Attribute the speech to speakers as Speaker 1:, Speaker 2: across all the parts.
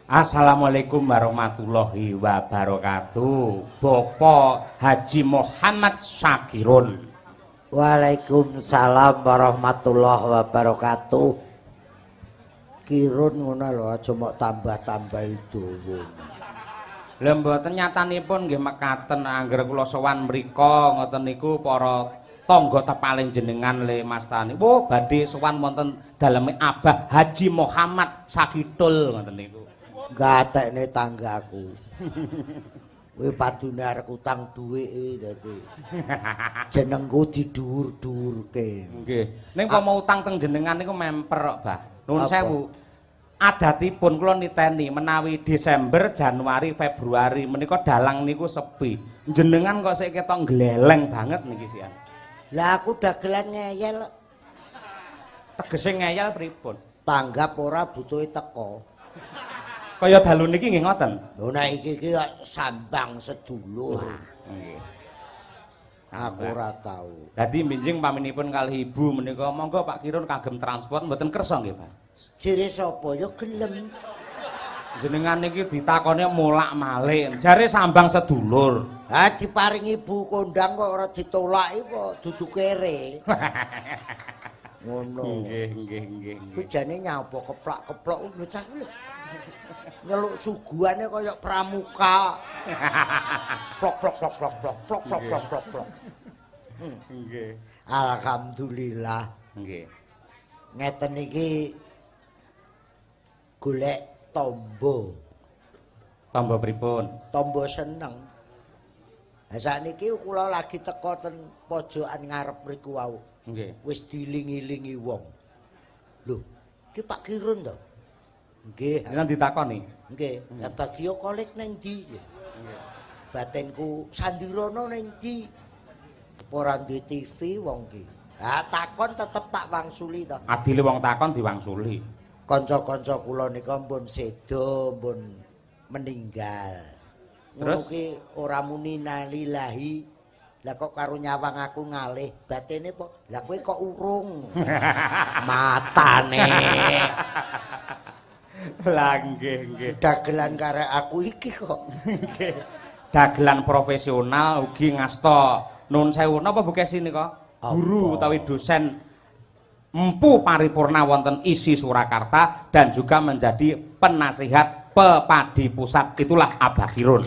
Speaker 1: Assalamualaikum warahmatullahi wabarakatuh. Bapak Haji Muhammad Syakirun.
Speaker 2: Waalaikumsalam warahmatullahi wabarakatuh. Kirun ngono lho, aja mok tambah-tambahi dawa.
Speaker 1: Lha mboten, nyatanipun nggih mekaten, angger kula sowan mriko ngoten niku para tangga tepaling jenengan le mastani. Wah, badhe sowan wonten daleme Abah Haji Muhammad Sakitul ngoten niku.
Speaker 2: Gatekne tanggaku. Kuwi padune arep utang dhuwit dadi jenengku didhuwur-dhuwurke.
Speaker 1: Nggih. Ning umpama utang teng jenengan niku memper kok, Bah. Nuwun sewu. Adatipun kula niteni menawi Desember, Januari, Februari menika dalang niku sepi. Jenengan kok sik ketok gleleng banget niki sian.
Speaker 2: Lah aku dagelan ngeyel.
Speaker 1: Tegese ngeyel pripun?
Speaker 2: Tanggap ora butuhe teko.
Speaker 1: Kaya dalu niki nggih ngoten.
Speaker 2: Lho nek iki iki sambang sedulur.
Speaker 1: Nggih.
Speaker 2: Aku ora tau.
Speaker 1: Dadi minjing paminipun kalih ibu menika monggo Pak Kirun kagem transport mboten kersa nggih, Pak.
Speaker 2: Jere sapa ya gelem.
Speaker 1: Jenengan niki ditakoni molak-malik. Jare sambang sedulur.
Speaker 2: Ha diparingi ibu kondang kok ora ditolaki apa dudu kere. Ngono.
Speaker 1: Nggih, nggih, nggih.
Speaker 2: Kuwi jane nyapa keplak-keplok bocah kuwi lho. Nyeluk suguhane kaya pramuka. Plok plok plok plok plok plok plok plok plok plok.
Speaker 1: Nggih.
Speaker 2: Alhamdulillah.
Speaker 1: Nggih.
Speaker 2: Ngeten iki golek tombo.
Speaker 1: Tombo pripun?
Speaker 2: Tombo seneng. Lah sakniki kula lagi teko ten pojokan ngarep mriku wau.
Speaker 1: Nggih.
Speaker 2: Wis dilingi-lingi wong. Lho, iki Pak Kirun to? Nggih.
Speaker 1: Jenengan ditakoni?
Speaker 2: Nggih. Lah Bagio Kolik ning ndi?
Speaker 1: Nggih.
Speaker 2: Batinku Sandirono ning ndi? Apa ora duwe TV wong ki? Lah takon tetep tak wangsuli to.
Speaker 1: Adile wong takon diwangsuli.
Speaker 2: Kanca-kanca kula nika mpun sedo, mpun meninggal. Ngono ki ora muni nalilahi. Lah kok karo nyawang aku ngalih, batine po. Lah kowe kok urung. Matane.
Speaker 1: Lah nggih, nggih.
Speaker 2: Dagelan karek aku iki kok.
Speaker 1: Nggih. Dagelan profesional ugi ngasta nun sewu napa Bu Kesi nika? Guru utawi dosen Empu Paripurna wonten ISI Surakarta dan juga menjadi penasihat Pepadi Pusat, itulah Abah Kirun.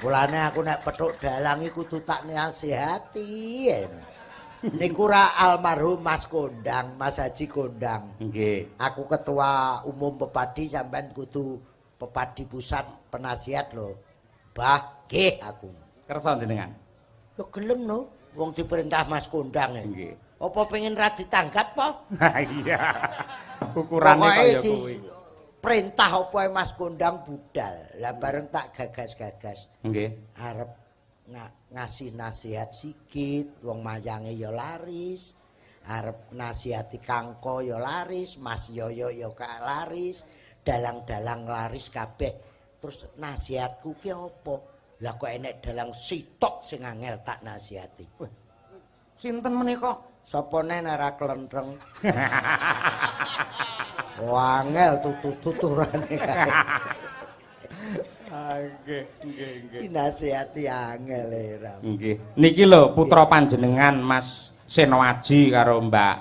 Speaker 2: Mulane aku nek petuk dalang iku kudu tak nasihati. Niku ra almarhum Mas Kondang, Mas Haji Kondang.
Speaker 1: Nggih.
Speaker 2: Aku ketua umum Pepadi, sampean kudu Pepadi Pusat penasihat lho. Bah, nggih aku.
Speaker 1: Kersa jenengan?
Speaker 2: Lho gelem no, wong diperintah Mas Kondang.
Speaker 1: Nggih.
Speaker 2: Apa pengen ra ditanggap po?
Speaker 1: Iya. Ukurane kaya kuwi.
Speaker 2: Perintah apa Mas Kondang budal. Lah bareng tak gagas-gagas.
Speaker 1: Nggih.
Speaker 2: Arep ngasih nasihat sikit, wong mayange ya laris. Arep nasihati Kangko ya laris, Mas Yoyo ya laris, dalang-dalang laris kabeh. Terus nasihatku ki apa? Lah kok enek dalang sitok sing angel tak nasihati.
Speaker 1: Wah. Sinten menika?
Speaker 2: Sapa neh ora klentreng. Wangel tutut-tuturane kae.
Speaker 1: Nggih, nggih, nggih.
Speaker 2: Dinasihati angel e.
Speaker 1: Nggih. Niki lho putra panjenengan Mas Senoaji karo Mbak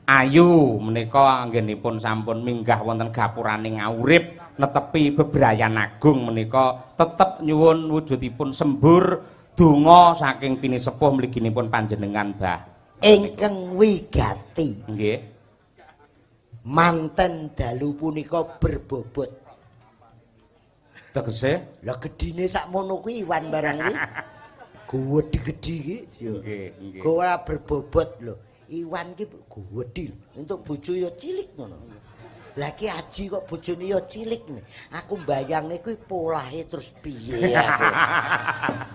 Speaker 1: Ayu menika anggenipun sampun minggah wonten gapurane Ngaurip netepi bebrayan agung menika tetep nyuwun wujudipun sembur donga saking pinisepuh mliginipun panjenengan, Bah.
Speaker 2: Ingkang wigati.
Speaker 1: Nggih.
Speaker 2: Manten dalu punika berbobot.
Speaker 1: Tegese?
Speaker 2: Lah gedine sakmono kuwi Iwan barang kuwi. Gedhi-gedhi iki.
Speaker 1: Nggih, nggih.
Speaker 2: Ora berbobot lho. Iwan ki gedhi. Entuk bojo ya cilik ngono. Lah ki Aji kok bojone ya cilik. Aku mbayangne kuwi polahe terus piye aku.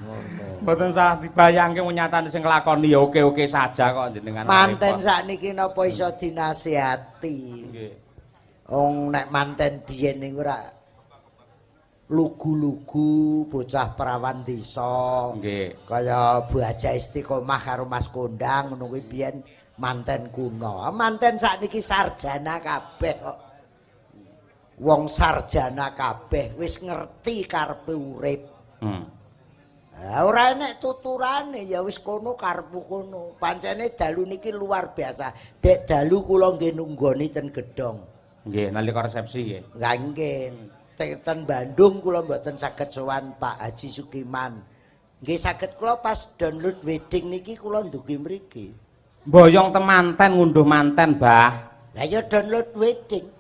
Speaker 2: Ngono.
Speaker 1: Mboten salah dibayangke wong nyatane sing nglakoni ya oke-oke saja kok jenengan.
Speaker 2: Manten sakniki napa iso dinasihati?
Speaker 1: Nggih.
Speaker 2: Wong nek manten biyen niku ora lugu-lugu bocah perawan desa.
Speaker 1: Nggih.
Speaker 2: Kaya Bu Haja Istiqomah karo Mas Kondang ngono kuwi biyen manten kuno. Manten sakniki sarjana kabeh kok. Wong sarjana kabeh wis ngerti karepe urip. Lah ora enek tuturane ya wis kono karepmu kono. Pancene dalu niki luar biasa. Dek dalu kula nggih nunggoni ten gedhong.
Speaker 1: Nggih, nalika resepsi nggih.
Speaker 2: Lah nggih. Ten Bandung kula mboten saged sowan Pak Haji Sukiman. Nggih saged kula pas download wedding niki kula ndugi mriki.
Speaker 1: Boyong temanten ngunduh manten, Bah.
Speaker 2: Lah ya download wedding.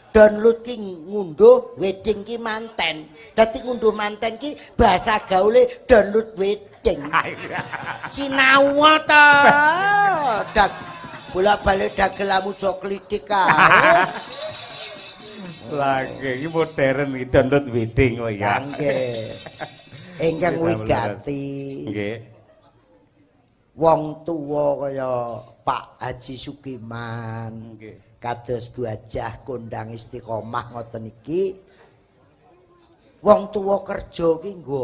Speaker 2: Download ki ngunduh, wedding ki manten. Dadi ngunduh manten ki bahasa gaule download wedding. Sinau ta. Dag bolak-balik dagelamu jo klitik kae.
Speaker 1: Lah nggih, iki modern iki download wedding kok ya.
Speaker 2: Nggih. Ingkang wigati.
Speaker 1: Nggih.
Speaker 2: Wong tuwa kaya Pak Haji Sukiman.
Speaker 1: Nggih.
Speaker 2: Kados Bu Hajah kondang istiqomah ngoten iki. Wong tuwa kerja ki nggo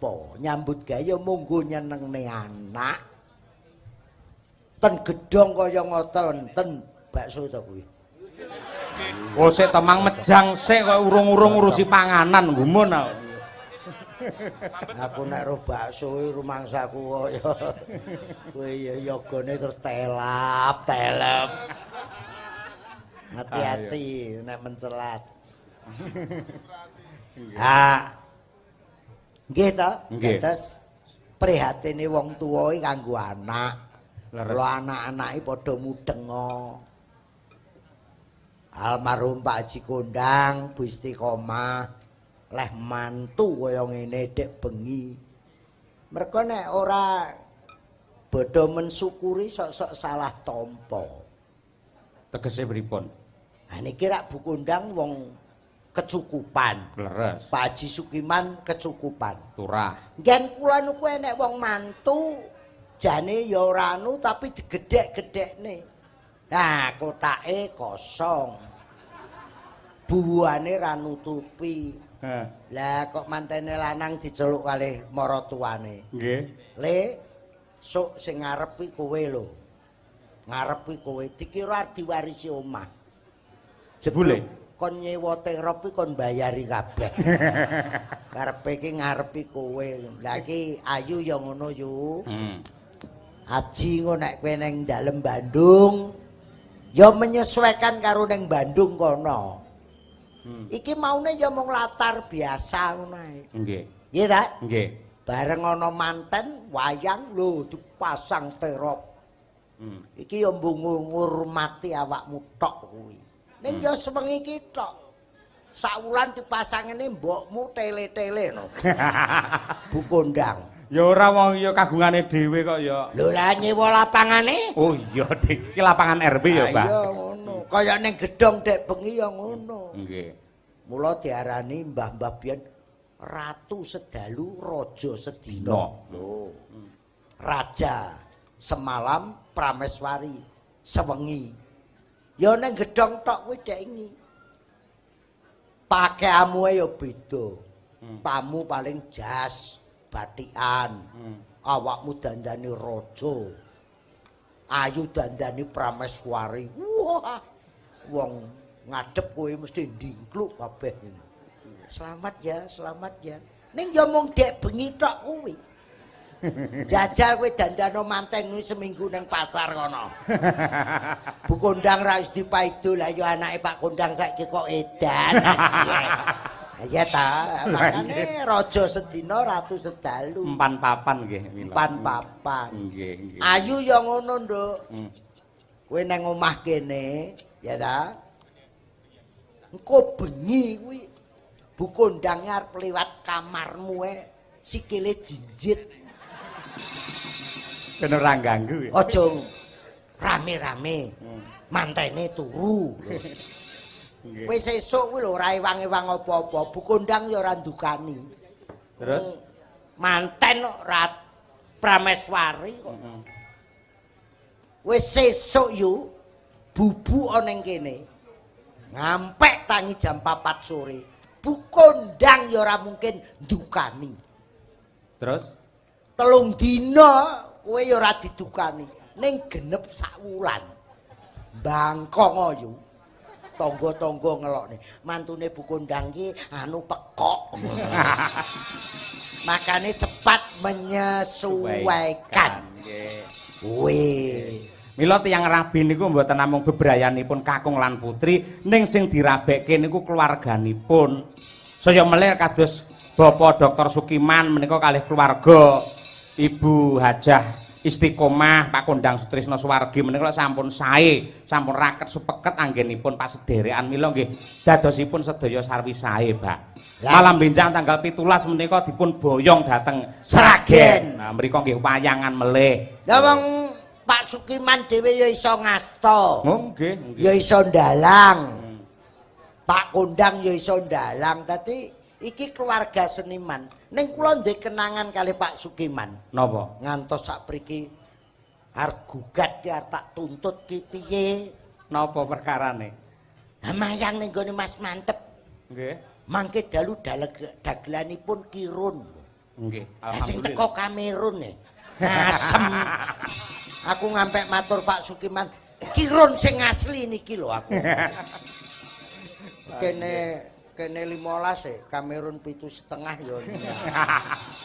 Speaker 2: apa? Nyambut gawe ya munggo nyenengne anak. Ten gedhong kaya ngoten, ten bakso to kuwi.
Speaker 1: Oh sik to mang mejang sik kok urung-urung ngurusi panganan gumun aku.
Speaker 2: Aku nek roh bakso iki rumangsaku kaya kowe ya yogane terus telap, telep. Hati-hati nek mencelat. Ha. Nggih to? Terus prihatine wong tuwa iki kanggo anak. Kula anak-anake padha mudhenga. Almarhum Pak Haji Kondang, Bu Istiqomah, leh mantu kaya ngene dek bengi. Mergo nek ora bodho mensyukuri sok-sok salah tampa.
Speaker 1: Tegese pripun?
Speaker 2: Ha niki rak Bu Kondang wong kecukupan.
Speaker 1: Leres.
Speaker 2: Pak Haji Sukiman kecukupan.
Speaker 1: Turah.
Speaker 2: Nggen kula niku enek wong mantu jane ya ora anu tapi digedhek-gedhekne. Nah, kotake kosong. Buwane ra nutupi. Lah kok mantene lanang diceluk kalih maratuwane.
Speaker 1: Nggih.
Speaker 2: Le, sok sing ngarep kuwi kowe lho. Ngarep kuwi kowe dikira arep diwarisi omah.
Speaker 1: Jebule
Speaker 2: kon nyewa terop kuwi kon bayari kabeh. Karepe iki ngarepi kowe. Lah iki ayu ya ngono yu. Aji engko nek kowe ning dalem Bandung ya menyesuaikan karo ning Bandung kono. Iki maune ya mung latar biasa ngono ae.
Speaker 1: Nggih.
Speaker 2: Nggih ta?
Speaker 1: Nggih.
Speaker 2: Bareng ana manten wayang lho dipasang terop. Iki ya mbung ngurmati awakmu tok kuwi. Ning ya sewengi iki tok. Sawulan dipasangene mbokmu tele-tele no. Bu Kondang.
Speaker 1: Ya ora wong ya kagungane dhewe kok ya.
Speaker 2: Lho lah nyewa lapangane?
Speaker 1: Oh iya, Dik. Iki lapangan RW ya, Pak.
Speaker 2: Iya ngono. Kaya ning gedhong dek bengi ya ngono.
Speaker 1: Nggih.
Speaker 2: Mula diarani mbah-mbah biyen ratu sedalu, raja sedina. Lho. Raja semalam, prameswari sewengi. Ya ning gedhong tok kuwi dek ingi. Pakaianmu ya beda. Tamu paling jas, batikan. Awakmu dandani raja. Ayu dandani prameswari. Wah. Wong ngadep kowe mesti ndingkluk kabeh. Selamat ya, selamat ya. Ning ya mung dek bengi tok kuwi. Jajal kowe dandano manten kuwi seminggu nang pasar kono. Bu Kondang ra wis dipaido lah ya anake Pak Kondang saiki kok edan. Ya ta, makane raja sedina ratu sedalu.
Speaker 1: Empan papan nggih.
Speaker 2: Empan papan.
Speaker 1: Nggih, nggih.
Speaker 2: Ayu ya ngono, Nduk. Kowe nang omah kene, ya ta? Engko bengi kuwi Bu Kondang arep liwat kamarmu e sikile jinjit.
Speaker 1: Ben ora ganggu ya.
Speaker 2: Aja rame-rame. Mantene turu. Wis esuk kuwi lho ora ewang-ewang apa-apa. Bu Kondang ya ora ndukani.
Speaker 1: Terus
Speaker 2: manten kok ora prameswari kok. Wis sesuk yu bubu ana ning kene. Ngampek tangi jam 4 sore. Bu Kondang ya ora mungkin ndukani.
Speaker 1: Terus
Speaker 2: 3 dina kowe ya ora didukani. Ning genep sak wulan. Bangkong yu. Tangga-tangga ngelokne. Mantune Bu Kondang ki anu pekok. Makane cepat menyesuaikan.
Speaker 1: Nggih.
Speaker 2: Wih.
Speaker 1: Mila tiyang rabi niku mboten namung bebrayanipun kakung lan putri, ning sing dirabekke niku keluarganipun. Saya melih kados Bapak Dr. Sukiman menika kalih keluarga Ibu Hajah Istiqomah, Pak Kondang Sutrisno Suwargi menika sampun sae, sampun raket supeket anggenipun pasederekan, mila nggih dadosipun sedaya sarwi sae, Pak. Malam benjang tanggal 17 menika dipun boyong dhateng
Speaker 2: Sragen.
Speaker 1: Nah, mriku nggih wayangan melih.
Speaker 2: Lah wong Pak Sukiman dhewe ya iso ngasta.
Speaker 1: Oh, nggih, nggih.
Speaker 2: Ya iso ndalang. Pak Kondang ya iso ndalang. Dadi iki keluarga seniman. Ning kula ndek kenangan kali Pak Sukiman.
Speaker 1: Napa?
Speaker 2: Ngantos sapriki arep gugat ki arep tak tuntut ki piye?
Speaker 1: Napa perkarane?
Speaker 2: Ha mayang ning gone Mas Mantep.
Speaker 1: Nggih.
Speaker 2: Mangke dalu dagelanipun Kirun.
Speaker 1: Nggih,
Speaker 2: Lah sing
Speaker 1: alhamdulillah.
Speaker 2: teko Kamerun e. Asem. Aku ngampe matur Pak Sukiman, Kirun sing asli niki lho aku. Kene kene 15 e, Kamerun 7,5 ya.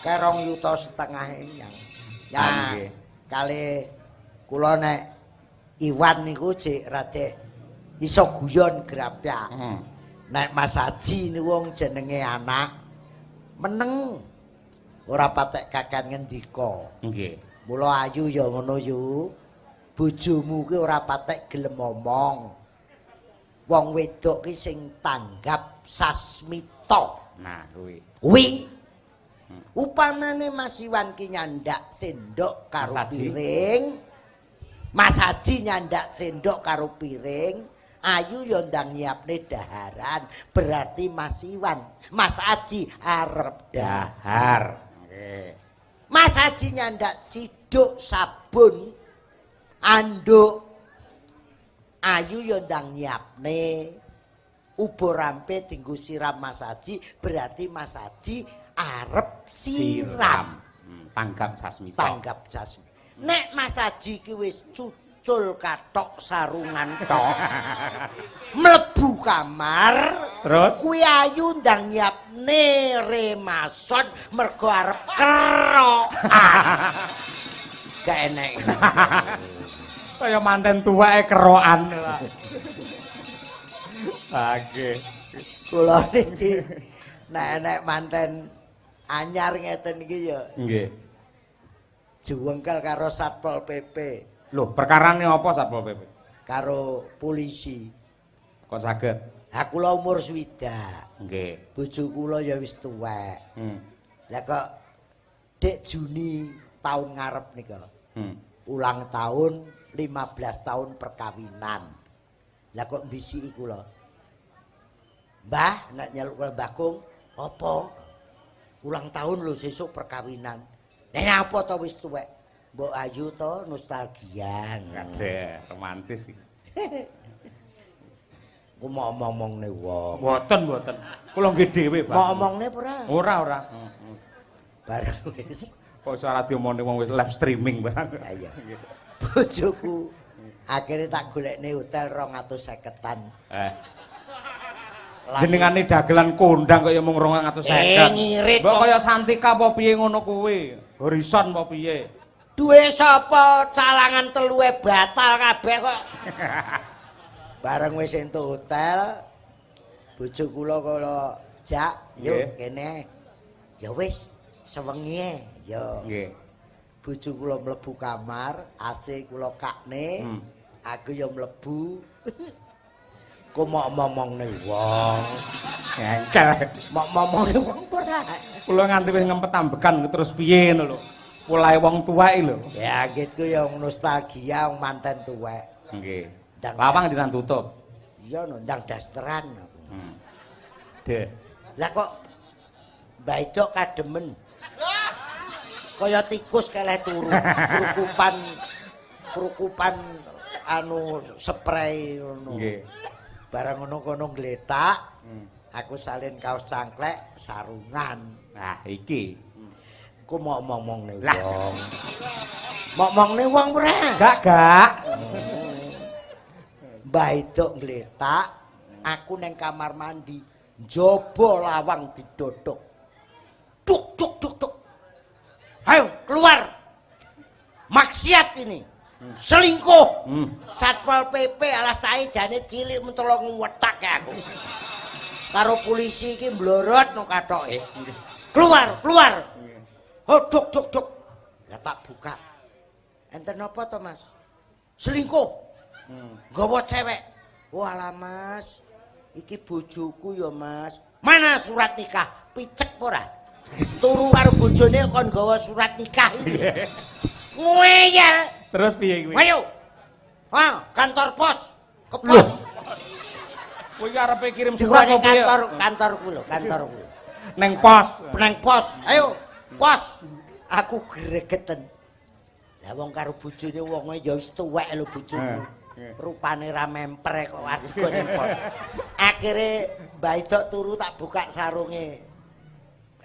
Speaker 2: Kae 2,5 yuta yang. Ya,
Speaker 1: Nggih.
Speaker 2: kali kula nek Iwan niku jek rada iso guyon grapyak. Nek Mas Haji niku wong jenenge anak meneng ora patek kakan ngendika.
Speaker 1: Nggih.
Speaker 2: Mula ayu ya ngono yu. Bojomu ki ora patek gelem omong. Wong wedok ki sing tanggap sasmita.
Speaker 1: Nah, kuwi.
Speaker 2: Kuwi. Upamane Mas Iwan ki nyandak sendok karo
Speaker 1: Mas Haji.
Speaker 2: piring. Mas Haji nyandak sendok karo piring, Ayu yo ndang nyiapne daharan. Berarti Mas Iwan, Mas Haji arep dahar.
Speaker 1: Dahar. Nggih.
Speaker 2: Mas Haji nyandak ciduk sabun anduk. Ayu yo ndang nyiapne ubo rampe dinggo siram Mas Haji, berarti Mas Haji arep siram.
Speaker 1: Tanggap sasmita.
Speaker 2: Tanggap sasmita. Nek Mas Haji ki wis cucul kathok sarungan tok, mlebu kamar,
Speaker 1: Terus?
Speaker 2: Kuwi Ayu ndang nyiapne remason mergo arep kerokan. Gak enek.
Speaker 1: Kaya manten tuweke kerokan. Nggih.
Speaker 2: Kula niki nek enek manten anyar ngeten iki ya
Speaker 1: Nggih.
Speaker 2: juwengkel karo Satpol PP,
Speaker 1: Lho, perkarane apa Satpol PP?
Speaker 2: Karo polisi.
Speaker 1: Kok saged?
Speaker 2: Ha kula umur 60.
Speaker 1: Nggih.
Speaker 2: Bojo kula ya wis tuwek. Lah kok Dek Juni tahun ngarep nika. Ulang tahun 15 tahun perkawinan. Lah kok mbisiki kula. Mbah, nek nyeluk kula Mbah Kung, apa? Ulang tahun lho sesuk perkawinan. Lah apa to wis tuwek? Mbok ayu to nostalgia.
Speaker 1: Kadeh, romantis iki.
Speaker 2: Ku mau omongne wong.
Speaker 1: Mboten, mboten. Kula nggih dhewe, Pak.
Speaker 2: Mau omongne apa ora?
Speaker 1: Ora, ora.
Speaker 2: Bareng wis.
Speaker 1: Kok iso ora diomongne wong wis live streaming barang.
Speaker 2: Lah iya. Bojoku akhirnya tak golekne hotel 250-an.
Speaker 1: Jenengane dagelan kondang kaya mung 250.
Speaker 2: Ngirit
Speaker 1: Mbok
Speaker 2: kok.
Speaker 1: kaya Santika apa piye ngono kuwi? Horizon apa piye?
Speaker 2: Duwe sapa calangan teluwe batal kabeh kok. Bareng wis entuk hotel, bojo kula kula jak, yuk kene. Ya wis, sewengi ya.
Speaker 1: Nggih.
Speaker 2: Bojo kula mlebu kamar, AC kula kakne, aku ya mlebu. Ku mau ngomongne wong.
Speaker 1: Ngengkel.
Speaker 2: Mau ngomongne wong ora?
Speaker 1: Kula nganti wis ngempet ambekan terus piye ngono lho. Polahe wong tuwek lho.
Speaker 2: Ya anggitku ya wong nostalgia wong manten tuwek.
Speaker 1: Nggih.
Speaker 2: Ndang
Speaker 1: Lawang jenengan tutup.
Speaker 2: Iya no, ndang dasteran aku.
Speaker 1: Dek.
Speaker 2: Lah kok Mbah Idok kademen. Kaya tikus keleh turu, krukupan krukupan anu spray ngono.
Speaker 1: Nggih.
Speaker 2: Barang ngono kono ngletak, aku salin kaos cangklek, sarungan.
Speaker 1: Nah, iki.
Speaker 2: Ku mau ngomongne
Speaker 1: Lah.
Speaker 2: wong. Mau ngomongne wong ora?
Speaker 1: Gak, gak.
Speaker 2: Mbah Idok ngletak, Aku neng kamar mandi, njaba lawang didodok. Duk duk duk duk. Ayo keluar. Maksiat ini. Selingkuh. Satpol PP alah cahe jane cilik mentolo ngwetak aku. Karo polisi iki mblorot no kathoke. Keluar, keluar. Oh, duk duk duk. Lah tak buka. Enten apa to, Mas? Selingkuh. Nggawa cewek. Walah, Mas. Iki bojoku ya, Mas. Mana surat nikah? Picek ora? Turu karo bojone kon nggawa surat nikah iki. Ngeyel.
Speaker 1: Terus piye kuwi?
Speaker 2: Ayo. Ah, kantor pos. Ke pos.
Speaker 1: Kowe iki arepe kirim surat
Speaker 2: apa
Speaker 1: piye?
Speaker 2: Kantor, kantorku lho, kantorku.
Speaker 1: Neng pos.
Speaker 2: Neng pos. Ayo, pos. Aku gregeten. Lah wong karo bojone wonge ya wis tuwek lho bojoku. Rupane ra memper kok arep ning pos. Akhire Mbah Idok turu tak buka sarunge.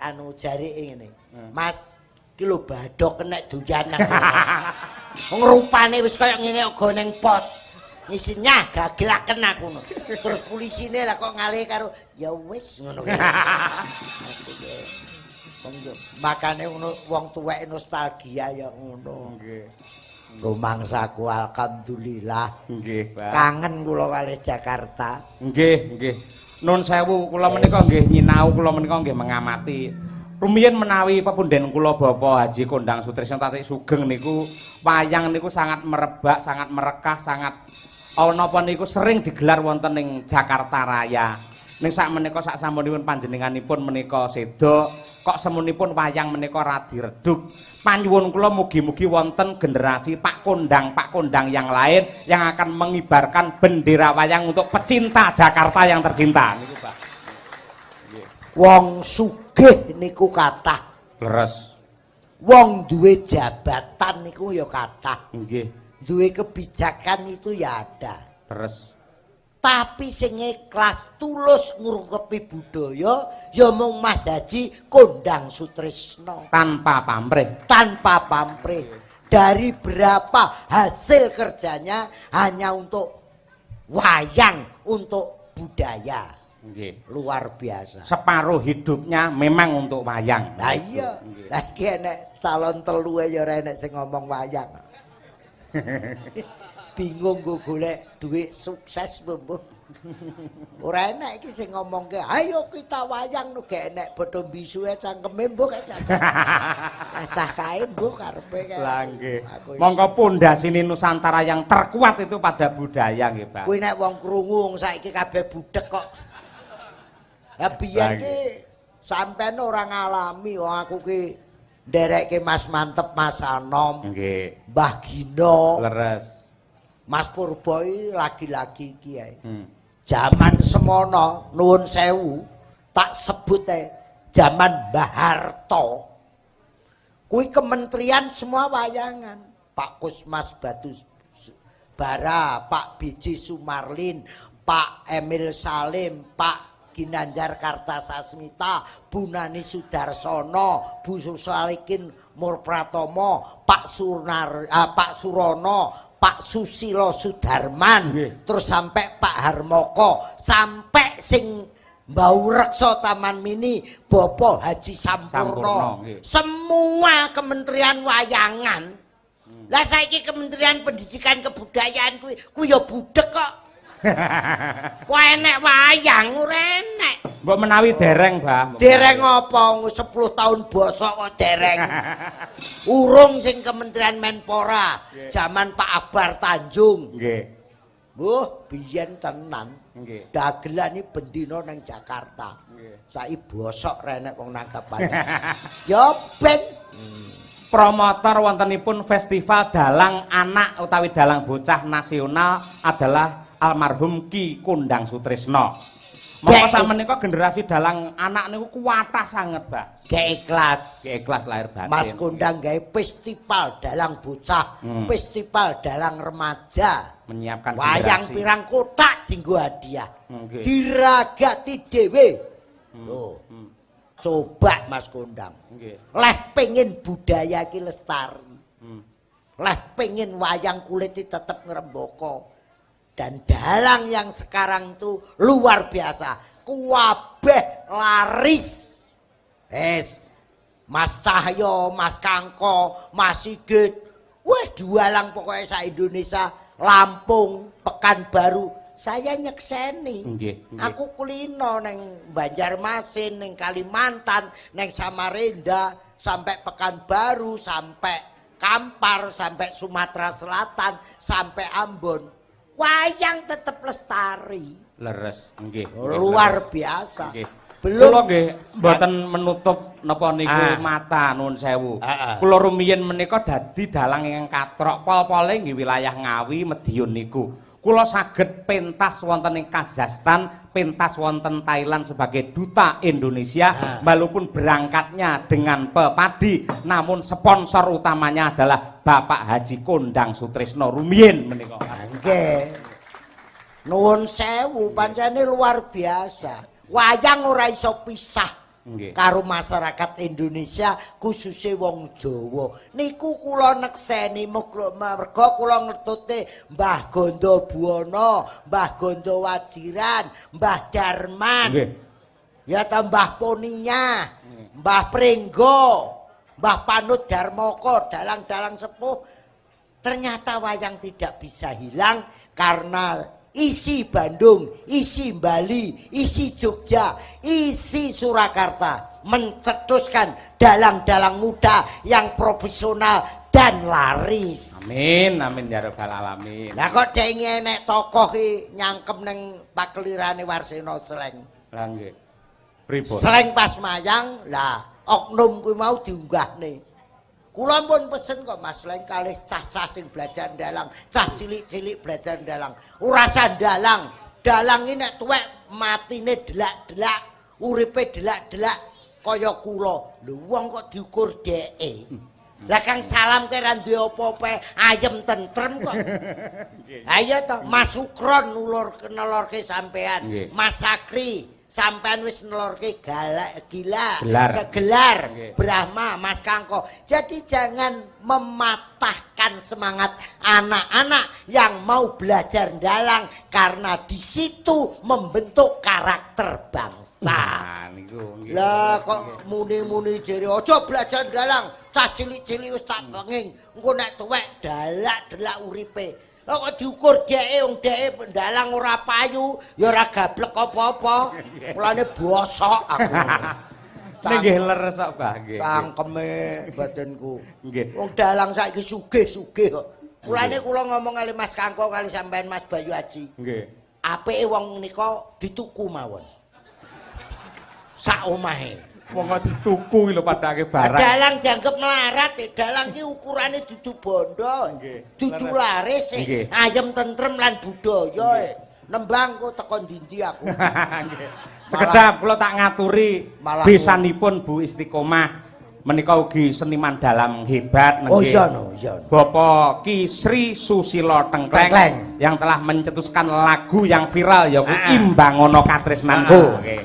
Speaker 2: Anu jarike ngene. Mas, iki lho badhok kenek doyan aku. Wong rupane wis kaya ngene kok neng pos. Ngisinya gagelaken aku ngono. Terus polisine lah kok ngalih karo ya wis ngono kuwi. Wong yo makane ngono wong tuwek nostalgia ya ngono.
Speaker 1: Nggih.
Speaker 2: Rumangsaku alhamdulillah.
Speaker 1: Nggih, Pak.
Speaker 2: Kangen kula kalih Jakarta.
Speaker 1: Nggih, nggih. Nun sewu, kula menika nggih nyinau, kula menika nggih mengamati. Rumiyin menawi pepunden kula Bapak Haji Kondang Sutrisno Tatik Sugeng niku wayang niku sangat merebak, sangat merekah, sangat napa niku sering digelar wonten ing Jakarta Raya. Ning sak menika sak sampunipun panjenenganipun menika seda, kok semunipun wayang menika radi redup. Panyuwun kula mugi-mugi wonten generasi Pak Kondang-Pak Kondang yang lain yang akan mengibarkan bendera wayang untuk pecinta Jakarta yang tercinta. Niku, Pak. Nggih.
Speaker 2: Wong sugih niku kathah.
Speaker 1: Leres.
Speaker 2: Wong duwe jabatan niku ya kathah.
Speaker 1: Nggih.
Speaker 2: Duwe kebijakan itu ya ada.
Speaker 1: Leres.
Speaker 2: Tapi sing ikhlas tulus ngrungkepi budaya ya mung Mas Haji Kondang Sutrisno.
Speaker 1: Tanpa pamrih.
Speaker 2: Tanpa pamrih. Dari berapa hasil kerjanya hanya untuk wayang, untuk budaya.
Speaker 1: Nggih.
Speaker 2: Luar biasa.
Speaker 1: Separuh hidupnya memang untuk wayang.
Speaker 2: Lah iya. Lah iki enek calon telu ya ora enek sing ngomong wayang. Bingung nggo golek dhuwit sukses mbuh. Ora enek iki sing ngomongke, ayo kita wayang nu gak enek padha mbisuwe cangkeme mbuh kae cacah. Cacah kae mbuh karepe kae.
Speaker 1: Lah nggih. Mongko pondasine Nusantara yang terkuat itu pada budaya nggih, Pak.
Speaker 2: Kuwi nek wong krungu wong saiki kabeh budhek kok. Lah biyen ki sampean ora ngalami wong aku ki nderekke Mas Mantep, Mas Anom.
Speaker 1: Nggih.
Speaker 2: Mbah Gino.
Speaker 1: Leres.
Speaker 2: Mas Purbo iki lagi-lagi iki ae. Jaman semono nuwun sewu tak sebut ae jaman Mbah Harto. Kuwi kementerian semua wayangan. Pak Kusmas Batu Bara, Pak B.J. Sumarlin, Pak Emil Salim, Pak Ginanjar Kartasasmita, Bu Nani Sudarsono, Bu Susalikin Murpratomo, Pak Sunar, Pak Surono, Pak Susilo Sudarman, terus sampai Pak Harmoko, sampai sing mbau reksa Taman Mini, Bapak Haji Sampurno.
Speaker 1: Sampurno, nggih.
Speaker 2: Semua kementerian wayangan. Lah saiki Kementerian Pendidikan Kebudayaan kuwi kuwi ya budhek kok. Wah enek wayang ora enek.
Speaker 1: Mbok menawi dereng, Mbah.
Speaker 2: Dereng apa 10 tahun bosok kok dereng. Urung sing Kementerian Menpora, jaman Pak Akbar Tanjung.
Speaker 1: Nggih.
Speaker 2: Mbuh, biyen tenan.
Speaker 1: Nggih.
Speaker 2: Dagelan iki bendina nang Jakarta.
Speaker 1: Nggih.
Speaker 2: Saiki bosok ra enek wong nangkap wayang. Ya ben.
Speaker 1: Promotor wontenipun Festival Dalang Anak utawi Dalang Bocah Nasional adalah almarhum Ki Kondang Sutrisno. Mongko sakmenika generasi dalang anak niku kuwatah sanget, Pak.
Speaker 2: Gak ikhlas.
Speaker 1: Gak ikhlas lahir batin.
Speaker 2: Mas Kondang gawe festival dalang bocah, festival dalang remaja.
Speaker 1: Menyiapkan
Speaker 2: wayang
Speaker 1: generasi.
Speaker 2: Pirang kotak dinggo hadiah.
Speaker 1: Nggih.
Speaker 2: Diragati dhewe. Lho. Coba Mas Kondang.
Speaker 1: Nggih.
Speaker 2: Leh pengen budaya iki lestari. Leh pengen wayang kulit iki tetep ngrembaka. Dan dalang yang sekarang tuh luar biasa. Kuabeh laris. Es Mas Cahyo, Mas Kangko, Mas Sigit. Wah, dalang pokoknya sa Indonesia, Lampung, Pekanbaru. Saya nyekseni.
Speaker 1: Nggih, nggih.
Speaker 2: Aku kulino neng Banjarmasin, neng Kalimantan, neng Samarinda, sampai Pekanbaru, sampai Kampar, sampai Sumatera Selatan, sampai Ambon. Wayang tetep lestari.
Speaker 1: Leres, nggih. Nggih,
Speaker 2: Luar biasa.
Speaker 1: Nggih.
Speaker 2: Belum
Speaker 1: Kula nggih mboten menutup napa niku mata, nuwun sewu. Kula rumiyin menika dadi dalang ingkang katrok pol-pole nggih wilayah Ngawi, Madiun niku. Kula saged pentas wonten ing Kazakhstan, pentas wonten Thailand sebagai duta Indonesia, walaupun berangkatnya dengan pepadi, namun sponsor utamanya adalah Bapak Haji Kondang Sutrisno rumiyin menika.
Speaker 2: Nggih. Nuwun sewu, pancene luar biasa. Wayang ora iso pisah karo masyarakat Indonesia, khususnya wong Jawa. Niku kula nekseni mergo kula ngetute Mbah Gondo Buwono, Mbah Gondo Wajiran, Mbah Darman. Ya ta, Mbah Ponia, Mbah Pringgo, Mbah Panut Darmoko, dalang-dalang sepuh. Ternyata wayang tidak bisa hilang karena isi Bandung, isi Bali, isi Jogja, isi Surakarta mencetuskan dalang-dalang muda yang profesional dan laris.
Speaker 1: Amin, amin ya rabbal alamin.
Speaker 2: Lah kok dhek nek tokoh ki nyangkem ning pakelirane Warseno Slenk.
Speaker 1: Lah nggih. Pripun?
Speaker 2: Slenk pas mayang, lah oknum kuwi mau diunggahne. Kula pun pesen kok Mas Slenk kalih cah-cah sing belajar dalang, cah cilik-cilik belajar dalang. Ora usah dalang. Dalang iki nek tuwek matine delak-delak, uripe delak-delak kaya kula. Lho wong kok diukur dheke. Lah Kang Salam ki ra duwe apa-apa, ayem tentrem kok. Ayo to, Mas Sukron nulur nelorke sampean. Mas Sakri sampean wis nelorke galak gila,
Speaker 1: Gelar.
Speaker 2: Segelar, Brahma, Mas Kangko. Jadi jangan mematahkan semangat anak-anak yang mau belajar dalang karena di situ membentuk karakter bangsa.
Speaker 1: Nah, niku nggih.
Speaker 2: Lah kok muni-muni jere aja belajar dalang, cah cilik-cilik wis tak penging, engko nek tuwek dalak-delak uripe. Lah kok diukur dheke, wong dheke dalang ora payu, ya ora gablek apa-apa. Mulane bosok aku.
Speaker 1: Ning nggih leres kok, Mbah, nggih.
Speaker 2: Cangkeme batinku.
Speaker 1: Nggih.
Speaker 2: Wong dalang saiki sugih-sugih kok. Mulane kula ngomong kali Mas Kangko kali sampean Mas Bayu Aji.
Speaker 1: Nggih.
Speaker 2: Apike wong nika dituku mawon. Sak omahe.
Speaker 1: Wong kok dituku iki lho padake barang.
Speaker 2: Dalang dianggep melarat, dalang ki ukurane dudu bondo, dudu laris, ayem tentrem lan budaya. Nembang kok teko ndi-ndi aku.
Speaker 1: Nggih. Sekedap kula tak ngaturi
Speaker 2: Malah
Speaker 1: besanipun Bu Istiqomah menika ugi seniman dalang hebat
Speaker 2: Oh
Speaker 1: nggih.
Speaker 2: iya no, iya no.
Speaker 1: Bapak Ki Sri Susilo Tengkleng
Speaker 2: Tengkleng.
Speaker 1: yang telah mencetuskan lagu yang viral yaiku Imbangono Katresnanku. Nggih.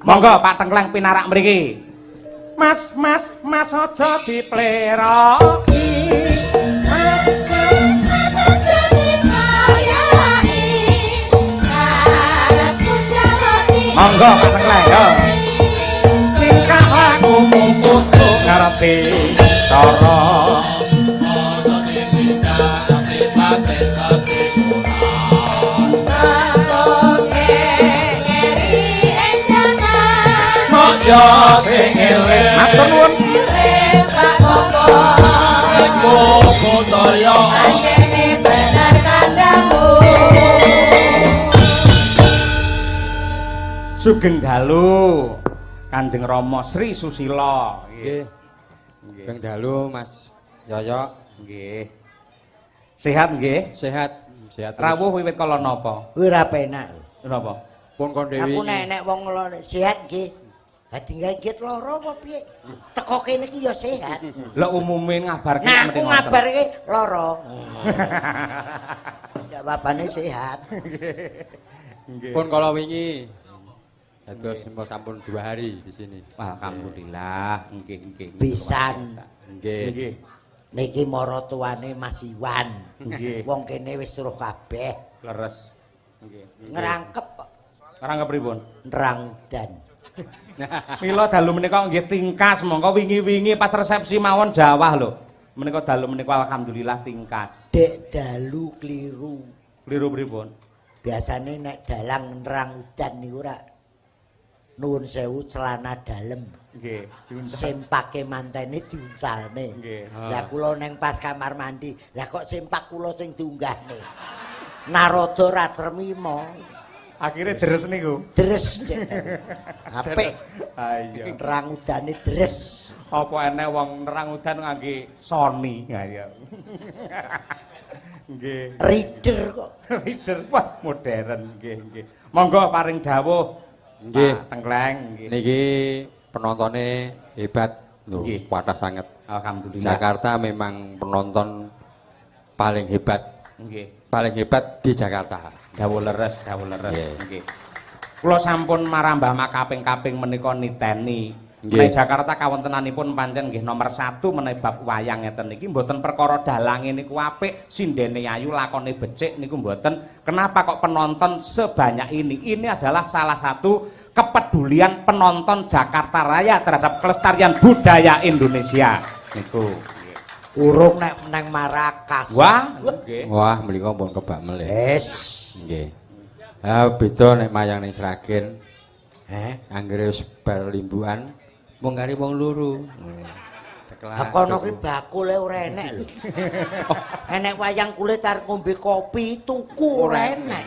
Speaker 1: Monggo Pak Tengkleng pinarak mriki. Mas, mas, mas aja dipleroki. Mas, mas,
Speaker 3: Mas aja diproyoki, karepku jaloni.
Speaker 1: Monggo Pak Tengkleng yo. Tingkah lakumu kudu ngerti cara.
Speaker 3: Oke, ngeri enjangan.
Speaker 1: Mok yo sing eling. Matur nuwun.
Speaker 3: Eling Pak Koko. Anjene bener kandamu.
Speaker 1: Sugeng dalu Kanjeng Rama Sri Susilo.
Speaker 4: Nggih.
Speaker 1: Nggih.
Speaker 4: Sugeng dalu Mas Yoyok.
Speaker 1: Nggih. Sehat nggih?
Speaker 4: Sehat, sehat terus.
Speaker 1: Rawuh wiwit kala napa?
Speaker 2: Kuwi ora penak.
Speaker 1: Napa?
Speaker 4: Pun kon dewi.
Speaker 2: Aku nek nek wong sehat nggih. Ha tinggal nggih lara apa piye? Teko kene iki ya sehat.
Speaker 1: Lah umume ngabarke
Speaker 2: Nah, aku
Speaker 1: mesti ngoten.
Speaker 2: ngabarke lara. Jawabane sehat.
Speaker 1: Nggih.
Speaker 4: Pun kala wingi. Dados sampun 2 hari di sini.
Speaker 1: Alhamdulillah, nggih nggih.
Speaker 2: Pisan.
Speaker 4: Nggih.
Speaker 1: Nggih.
Speaker 2: Niki maratuwane Mas Iwan.
Speaker 1: Nggih.
Speaker 2: Wong kene wis roh kabeh.
Speaker 1: Leres. Nggih.
Speaker 2: Ngrangkep kok.
Speaker 1: Ngrangkep pripun?
Speaker 2: Nerang udan.
Speaker 1: Mila dalu menika nggih tingkas, mongko wingi-wingi pas resepsi mawon jawah lho. Menika dalu menika alhamdulillah tingkas.
Speaker 2: Dek dalu kliru.
Speaker 1: Kliru pripun?
Speaker 2: Biasane nek dalang nerang udan niku ora nuwun sewu celana dalem.
Speaker 1: Nggih, diuncal.
Speaker 2: Sempake mantene diuncalne.
Speaker 1: Nggih.
Speaker 2: Lah kula neng pas kamar mandi, lah kok sempak kula sing diunggahne. Naroda ra tremima.
Speaker 1: Akhire deres niku.
Speaker 2: Deres Dek. Apik.
Speaker 1: Ha iya.
Speaker 2: Nerang udane deres.
Speaker 1: Apa enek wong nerang udan ngangge Sony? Ha iya. Nggih.
Speaker 2: Reader kok.
Speaker 1: Reader wah modern nggih nggih. Monggo paring dawuh.
Speaker 4: Nggih.
Speaker 1: Pak Tengkleng nggih.
Speaker 4: Niki penontone hebat lho,
Speaker 1: Nggih.
Speaker 4: kathah sanget.
Speaker 1: Alhamdulillah.
Speaker 4: Jakarta memang penonton paling hebat.
Speaker 1: Nggih.
Speaker 4: Paling hebat di Jakarta.
Speaker 1: Dawuh leres, dawuh leres.
Speaker 4: Nggih.
Speaker 1: Nggih. Kula sampun marambah makaping-kaping menika niteni.
Speaker 4: Nggih.
Speaker 1: Menawi Jakarta kawontenanipun pancen nggih nomor 1 menawi bab wayang ngeten niki mboten perkara dalange niku apik, sindene ayu, lakone becik niku mboten. Kenapa kok penonton sebanyak ini? Ini adalah salah satu kepedulian penonton Jakarta Raya terhadap kelestarian budaya Indonesia. Niku.
Speaker 2: Urung nek nang Marrakas.
Speaker 1: Wah, nggih.
Speaker 4: Wah, mriku pun kebak melih.
Speaker 2: Wes.
Speaker 4: Nggih. Ah beda nek mayang ning Sragen,
Speaker 2: Heh.
Speaker 4: anggere wis bar limbukan mung kari wong loro.
Speaker 2: Ha kono ki bakule ora enek lho. Enek wayang kulit arep ngombe kopi tuku ora enek.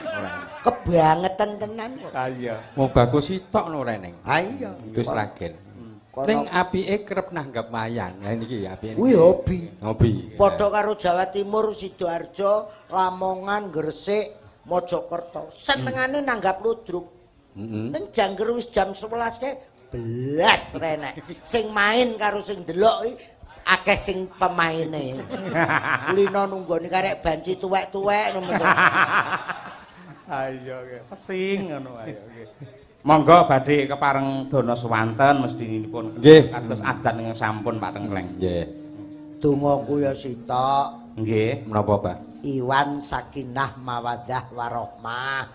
Speaker 2: Kebangetan tenan kok.
Speaker 1: Ha iya.
Speaker 4: Wong bagus sitok no ora eneng.
Speaker 2: Ha iya.
Speaker 4: Itu Sragen.
Speaker 2: Kono
Speaker 4: Ning apike kerep nanggap wayang. Lah niki apike.
Speaker 2: kuwi hobi.
Speaker 4: Hobi.
Speaker 2: Padha karo Jawa Timur, Sidoarjo, Lamongan, Gresik, Mojokerto. Senengane nanggap ludruk.
Speaker 4: Heeh.
Speaker 2: Ning jangger wis jam 11 kae blas renek. Sing main karo sing delok iki akeh sing pemaine. Kulino nunggoni karek banci tuwek-tuwek ngono to.
Speaker 1: Ayo nggih. Pesing ngono ayo nggih. Monggo badhe kepareng dana swanten mestinipun
Speaker 4: Nggih.
Speaker 1: kados adan ingkang sampun Pak Tengkleng.
Speaker 4: Nggih.
Speaker 2: Dongaku ya sitok.
Speaker 1: Nggih.
Speaker 4: Menapa, Pak?
Speaker 2: Iwan sakinah mawaddah warohmah.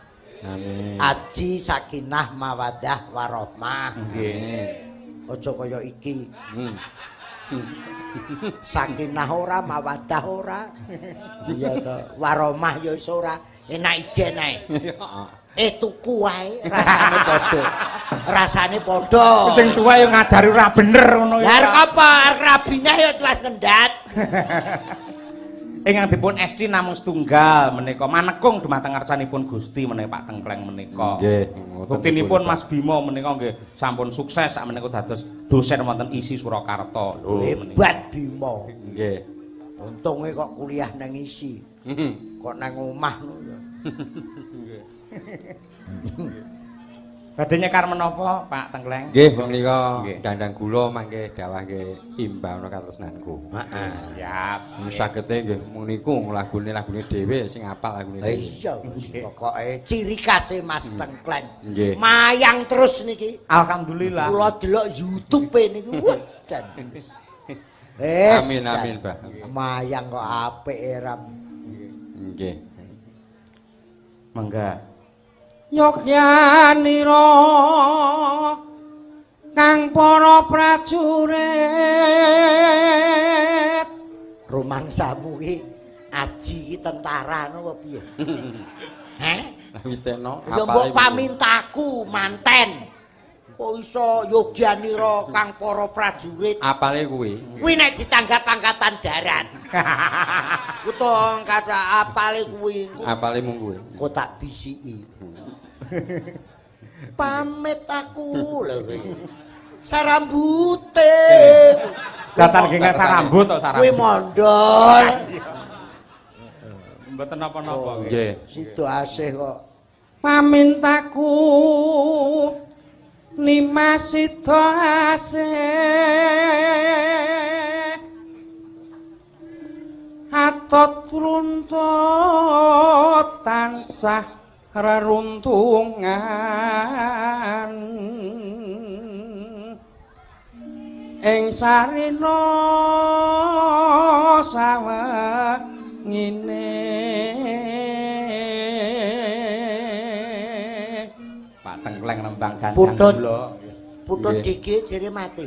Speaker 4: Amin.
Speaker 2: Aji sakinah mawaddah warohmah.
Speaker 1: Nggih.
Speaker 4: Amin.
Speaker 2: Aja kaya iki. Sakinah ora, mawaddah ora. Iya to. Warohmah ya iso ora. Enak ijen ae. Tuku wae rasane padha. Rasane padha.
Speaker 1: Sing tuwa ya ngajari ora bener ngono
Speaker 2: Lah arep apa? Arep rabinah ya tuwas ngendat.
Speaker 1: Ingkang dipun esti namung setunggal menika manekung dumateng ngarsanipun Gusti menika Pak Tengkleng menika.
Speaker 4: Nggih.
Speaker 1: Buktinipun Mas Bimo menika nggih sampun sukses sak menika dados dosen wonten ISI Surakarta. Lho menika.
Speaker 2: Hebat Bimo.
Speaker 4: Nggih.
Speaker 2: Untunge kok kuliah nang ISI. Kok nang omah ngono ya.
Speaker 1: Badhe nyekar menapa Pak Tengkleng?
Speaker 4: Nggih, menika
Speaker 1: Nggih.
Speaker 4: dandang gula mangke dawah nggih imbang katresnanku.
Speaker 2: Heeh.
Speaker 1: Siap.
Speaker 4: Sagete nggih mung niku lagune-lagune dhewe sing apal lagune
Speaker 2: Lah
Speaker 4: dhewe.
Speaker 2: iya wis pokoke ciri khase Mas Tengkleng.
Speaker 4: Nggih.
Speaker 2: Mayang terus niki.
Speaker 1: Alhamdulillah.
Speaker 2: Kula delok YouTube-e niki wah jan. Wis.
Speaker 4: Amin,
Speaker 2: jan.
Speaker 4: amin, Mbah.
Speaker 2: Mayang kok apik ram.
Speaker 4: Nggih.
Speaker 1: Mangga.
Speaker 4: Yogyanira kang para prajurit
Speaker 2: Rumangsamu ki aji ki tentara napa piye? Heh?
Speaker 4: Lah witeno
Speaker 2: Ya mbok pamintaku manten. Kok iso Yogyanira kang para prajurit?
Speaker 4: Apale kuwi.
Speaker 2: Kuwi nek ditanggap angkatan darat. Utawa angkatan apale kuwi engko
Speaker 4: Apale mung kuwi.
Speaker 2: kok tak bisiki. Pamit aku lho kuwi. Sarambute.
Speaker 1: Datan nggih sarambut tok
Speaker 2: Kuwi
Speaker 1: sarambut.
Speaker 2: mondol.
Speaker 1: Mboten napa-napa nggih.
Speaker 4: Nggih.
Speaker 2: Sido asih kok.
Speaker 1: Pamintaku Nimas sida asih Atot runtut tansah reruntungan. Ing sarina sawengine. Pak Tengkleng nembang dandang
Speaker 2: Putut.
Speaker 1: kula.
Speaker 2: Putut
Speaker 4: Nggih.
Speaker 2: gigi jere mati.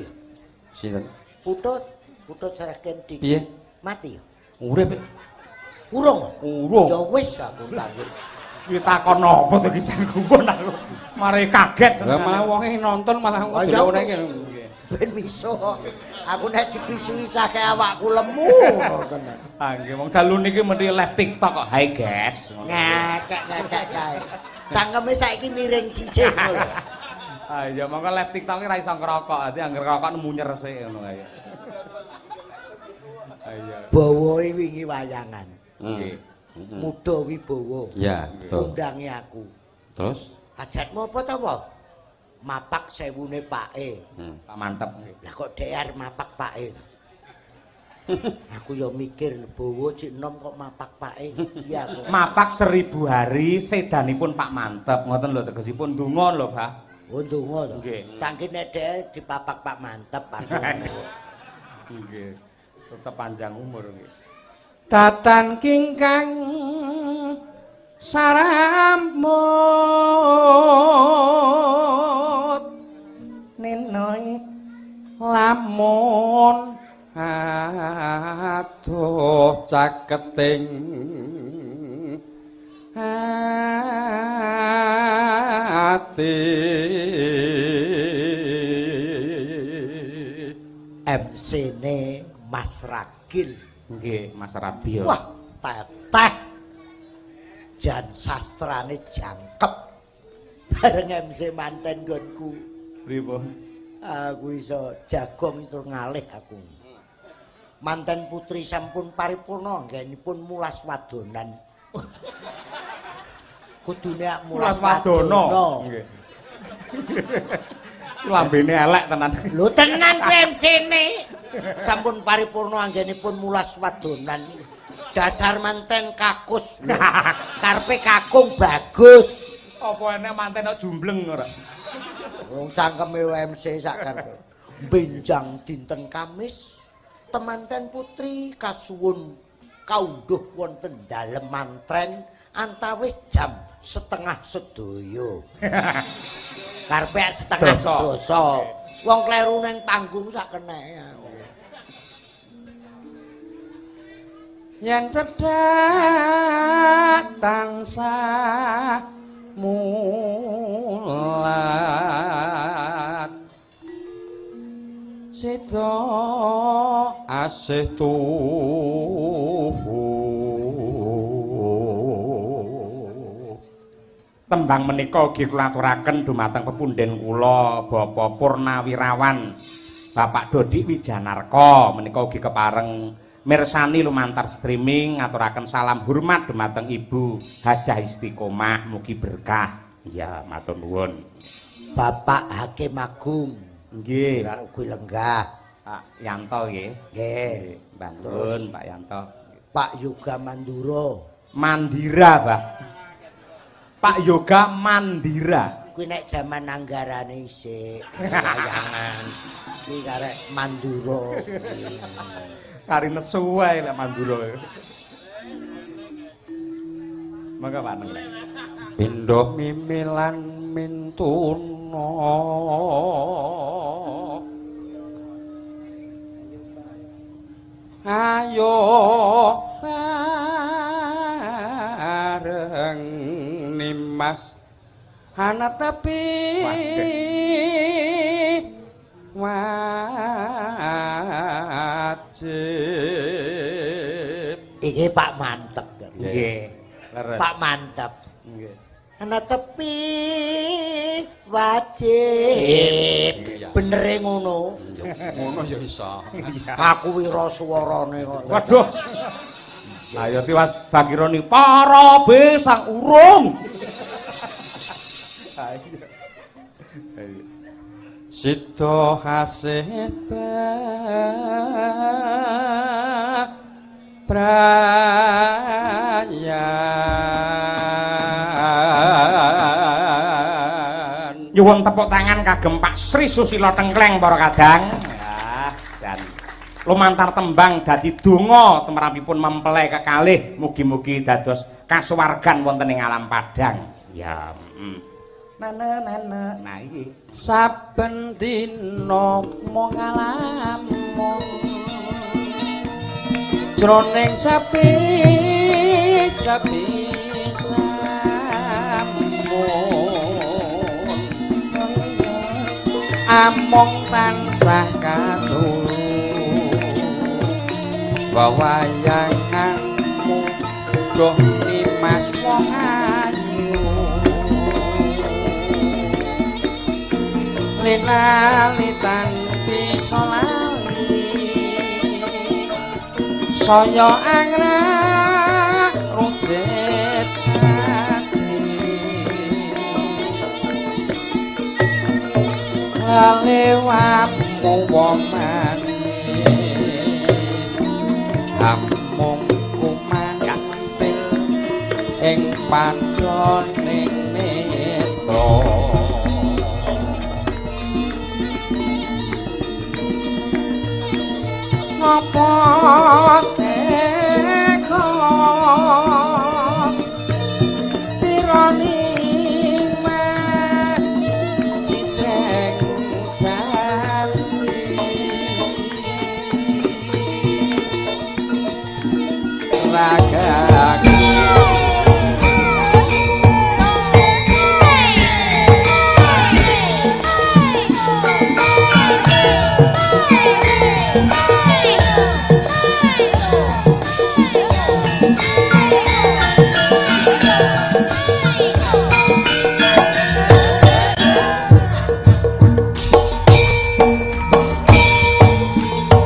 Speaker 4: Sinten?
Speaker 2: Putut, putut sereken diki.
Speaker 4: Piye?
Speaker 2: Mati.
Speaker 4: Urip.
Speaker 2: Urung.
Speaker 4: Urung.
Speaker 2: Ya wis aku takut.
Speaker 1: Iki takon apa to iki jan gumun aku. Mari kaget.
Speaker 4: Lah malah wonge nonton malah
Speaker 2: Oh, ya
Speaker 4: delok
Speaker 2: wis.
Speaker 4: iki.
Speaker 2: Ben miso. Aku nek dipisui sake awakku lemu ngono tenan.
Speaker 1: Ah nggih wong dalu niki mesti live TikTok kok. Hai guys.
Speaker 2: Ngekek-ngekek kae. Cangkeme saiki miring sisih ngono lho.
Speaker 1: Ah iya monggo live TikTok ki ra iso ngerokok. Dadi anggere ngerokok munyer sik ngono kae. Ah iya.
Speaker 2: Bawae wingi wayangan.
Speaker 1: Nggih.
Speaker 2: Muda Wibowo.
Speaker 4: Ya, betul.
Speaker 2: Undangi aku.
Speaker 4: Terus?
Speaker 2: Hajatmu apa ta, apa? Mapak sewune pake.
Speaker 1: Pak mantep nggih.
Speaker 2: Lah kok DR mapak pake to? Aku ya mikir Bowo cik enom kok mapak pake. Iya aku.
Speaker 1: Mapak 1000 hari sedanipun Pak Mantep ngoten lho tegesipun donga lho, Pak.
Speaker 2: Oh ndonga to.
Speaker 1: Nggih.
Speaker 2: Tangki nek dhek dipapak Pak Mantep aku.
Speaker 1: Nggih. Tetep panjang umur nggih.
Speaker 4: Tatan kingkang saramut
Speaker 1: Nenoi
Speaker 4: lamun aduh caketing ati.
Speaker 2: MC-ne Mas Ragil.
Speaker 1: Nggih, Mas Radyo.
Speaker 2: Wah, teteh. Jan sastrane jangkep. Bareng MC manten nggonku.
Speaker 1: Pripun?
Speaker 2: Aku iso jagong iso ngalih aku. Manten putri sampun paripurna anggenipun mulas wadonan. Kudune mulas
Speaker 1: Mulas wadono.
Speaker 2: wadono.
Speaker 1: Nggih. Lambene elek tenan.
Speaker 2: Lho tenan kuwi MC-ne. Sampun paripurna anggenipun mulas wadonan. Dasar manten kakus. Lho, karepe kakung bagus.
Speaker 1: Apa enek manten kok jumbleng ora?
Speaker 2: Wong cangkeme MC sak karepe. Benjang dinten Kamis, temanten putri kasuwun kaundhuh wonten dalem mantren antawis jam 9:30. Karepe 9:30. Wong kleru nang panggung sak keneke.
Speaker 4: Yen cedhak tansah mulat sida asih tuhu.
Speaker 1: Tembang menika ugi kula aturaken dumateng pepunden kula Bapak Purnawirawan Bapak Dodik Wijanarko menika ugi kepareng mirsani lumantar streaming ngaturaken salam hormat dumateng Ibu Hajah Istiqomah mugi berkah. Ya matur nuwun.
Speaker 2: Bapak Hakim Agung
Speaker 1: Nggih.
Speaker 2: kuwi lenggah.
Speaker 1: Pak Yanto nggih.
Speaker 2: Nggih.
Speaker 1: Mbah
Speaker 2: Terus.
Speaker 1: nuwun Pak Yanto.
Speaker 2: Pak Yoga Mandura.
Speaker 1: Mandira, Pak. Pak Yoga Mandira.
Speaker 2: Kuwi nek jaman anggarane isik wayangan. Kuwi karek Mandura.
Speaker 1: Kari nesu wae lek Mandura. Monggo Pak Neng.
Speaker 4: Pindha mimilan mintuna ayo bareng nimas anetepi wajib.
Speaker 2: Iki Pak Mantep.
Speaker 1: Nggih. Leres.
Speaker 2: Pak Mantep.
Speaker 1: Nggih.
Speaker 2: Ana tepi wajib. Benere ngono.
Speaker 4: Ngono ya iso.
Speaker 2: Aku wira swarane kok.
Speaker 1: Waduh. Ayo tiwas bakironi para be sang urung. Ayo. Ayo.
Speaker 4: Sida hasih brayan.
Speaker 1: Nyuwun tepuk tangan kagem Pak Sri Susilo Tengkleng para kadang. Ya. Jan. Lumantar tembang dadi donga tumrapipun mempelai kekalih mugi-mugi dados kasuwargan wonten ing alam padang. Ya, heeh. Nana nana. Nah iki
Speaker 4: saben dina mung ngalamun jroning sepi sepi samun amung tansah katulu wawayanganmu duh nimas wong ayu linalitan bisa lali saya anggrek rucit ati lalewamu wong manis amung kumantil ing padhaning netra ngapa teka sirani mas citreng janji ragaku.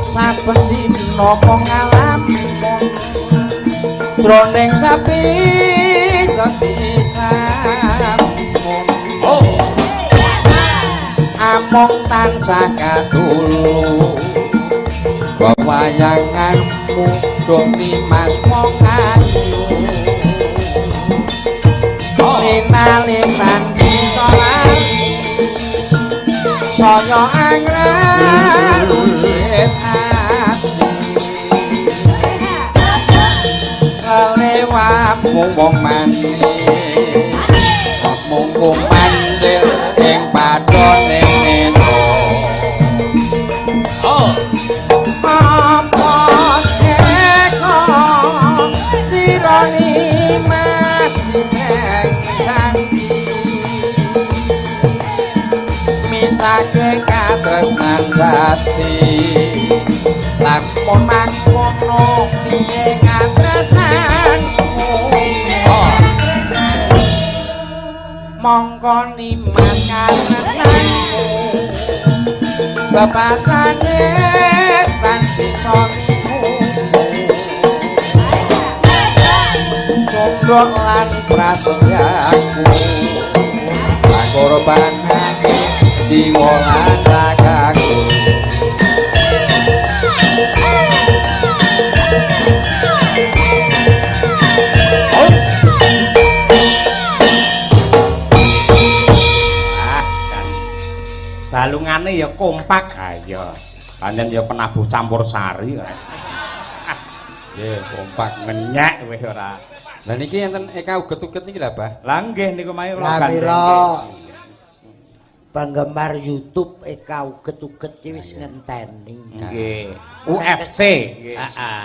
Speaker 4: Saben dina ngalamun jroning sapi sepi samun amung tansah katulu wawayanganmu duh nimas wong ayu linalitan bisa lali saya anggrek rucit ati lewatmu wong manis mung kumandil ing padhane netra apa teka sirani mas diteng janji misake katresnan jati lamun mangkono piye katresnanmu mongko nimas katresnanmu bebasane tan bisa condok lan prasetyaku korbanake jiwa lan ragaku.
Speaker 1: Ah, jan. Balungane ya kompak. Ah iya. Pancen ya penabuh campur sari.
Speaker 4: Nggih, kompak.
Speaker 1: Ngenyek wis ora.
Speaker 4: Lah niki enten Eka uget-uget niki lho, Bah.
Speaker 1: Lah nggih niku mae kula
Speaker 2: Lah
Speaker 1: gandeng.
Speaker 2: mila penggemar YouTube Eka uget-uget ki wis ngenteni.
Speaker 1: Nggih. UFC. Nggih.
Speaker 2: Heeh.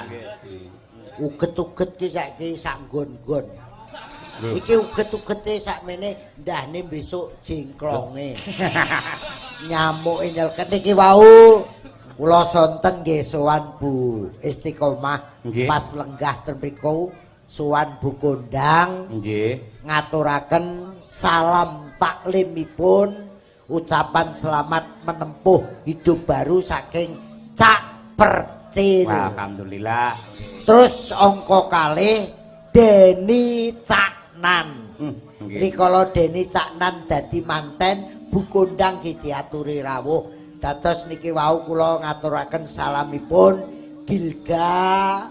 Speaker 2: Uget-uget ki saiki sak nggon-nggon. Iki uget-ugete sakmene ndahne besok jengklonge. Nyamuke nyelket iki wau kula sonten nggih sowan Bu Istiqomah pas lenggah ten mriku sowan Bu Kondang
Speaker 1: Nggih.
Speaker 2: ngaturaken salam taklimipun ucapan selamat menempuh hidup baru saking Cak Percil.
Speaker 1: Wah, alhamdulillah.
Speaker 2: Terus angka kalih Deni Caknan.
Speaker 1: Nggih.
Speaker 2: Rikala Deni Caknan dadi manten Bu Kondang nggih diaturi rawuh. Dados niki wau kula ngaturaken salamipun Gilga,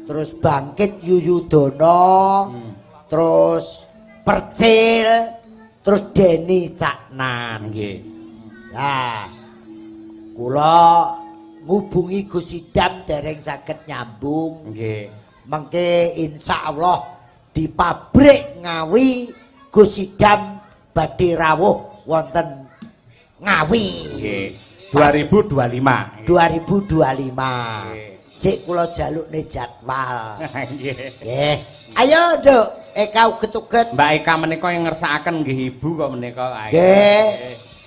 Speaker 2: terus Bangkit Yuyudono, terus Percil, terus Deni Caknan.
Speaker 1: Nggih.
Speaker 2: Nah, kula Ngubungi Gus Iqdam dereng saged nyambung.
Speaker 1: Nggih.
Speaker 2: Mengke insyaallah di pabrik Ngawi Gus Iqdam badhe rawuh wonten Ngawi.
Speaker 1: Nggih. 2025.
Speaker 2: 2025.
Speaker 1: Nggih.
Speaker 2: Cek kula jalukne jadwal.
Speaker 1: Nggih.
Speaker 2: Nggih. Ayo, Nduk, Eka uget-uget.
Speaker 1: Mbak Eka menika yang ngersakaken nggih ibu kok menika.
Speaker 2: Nggih.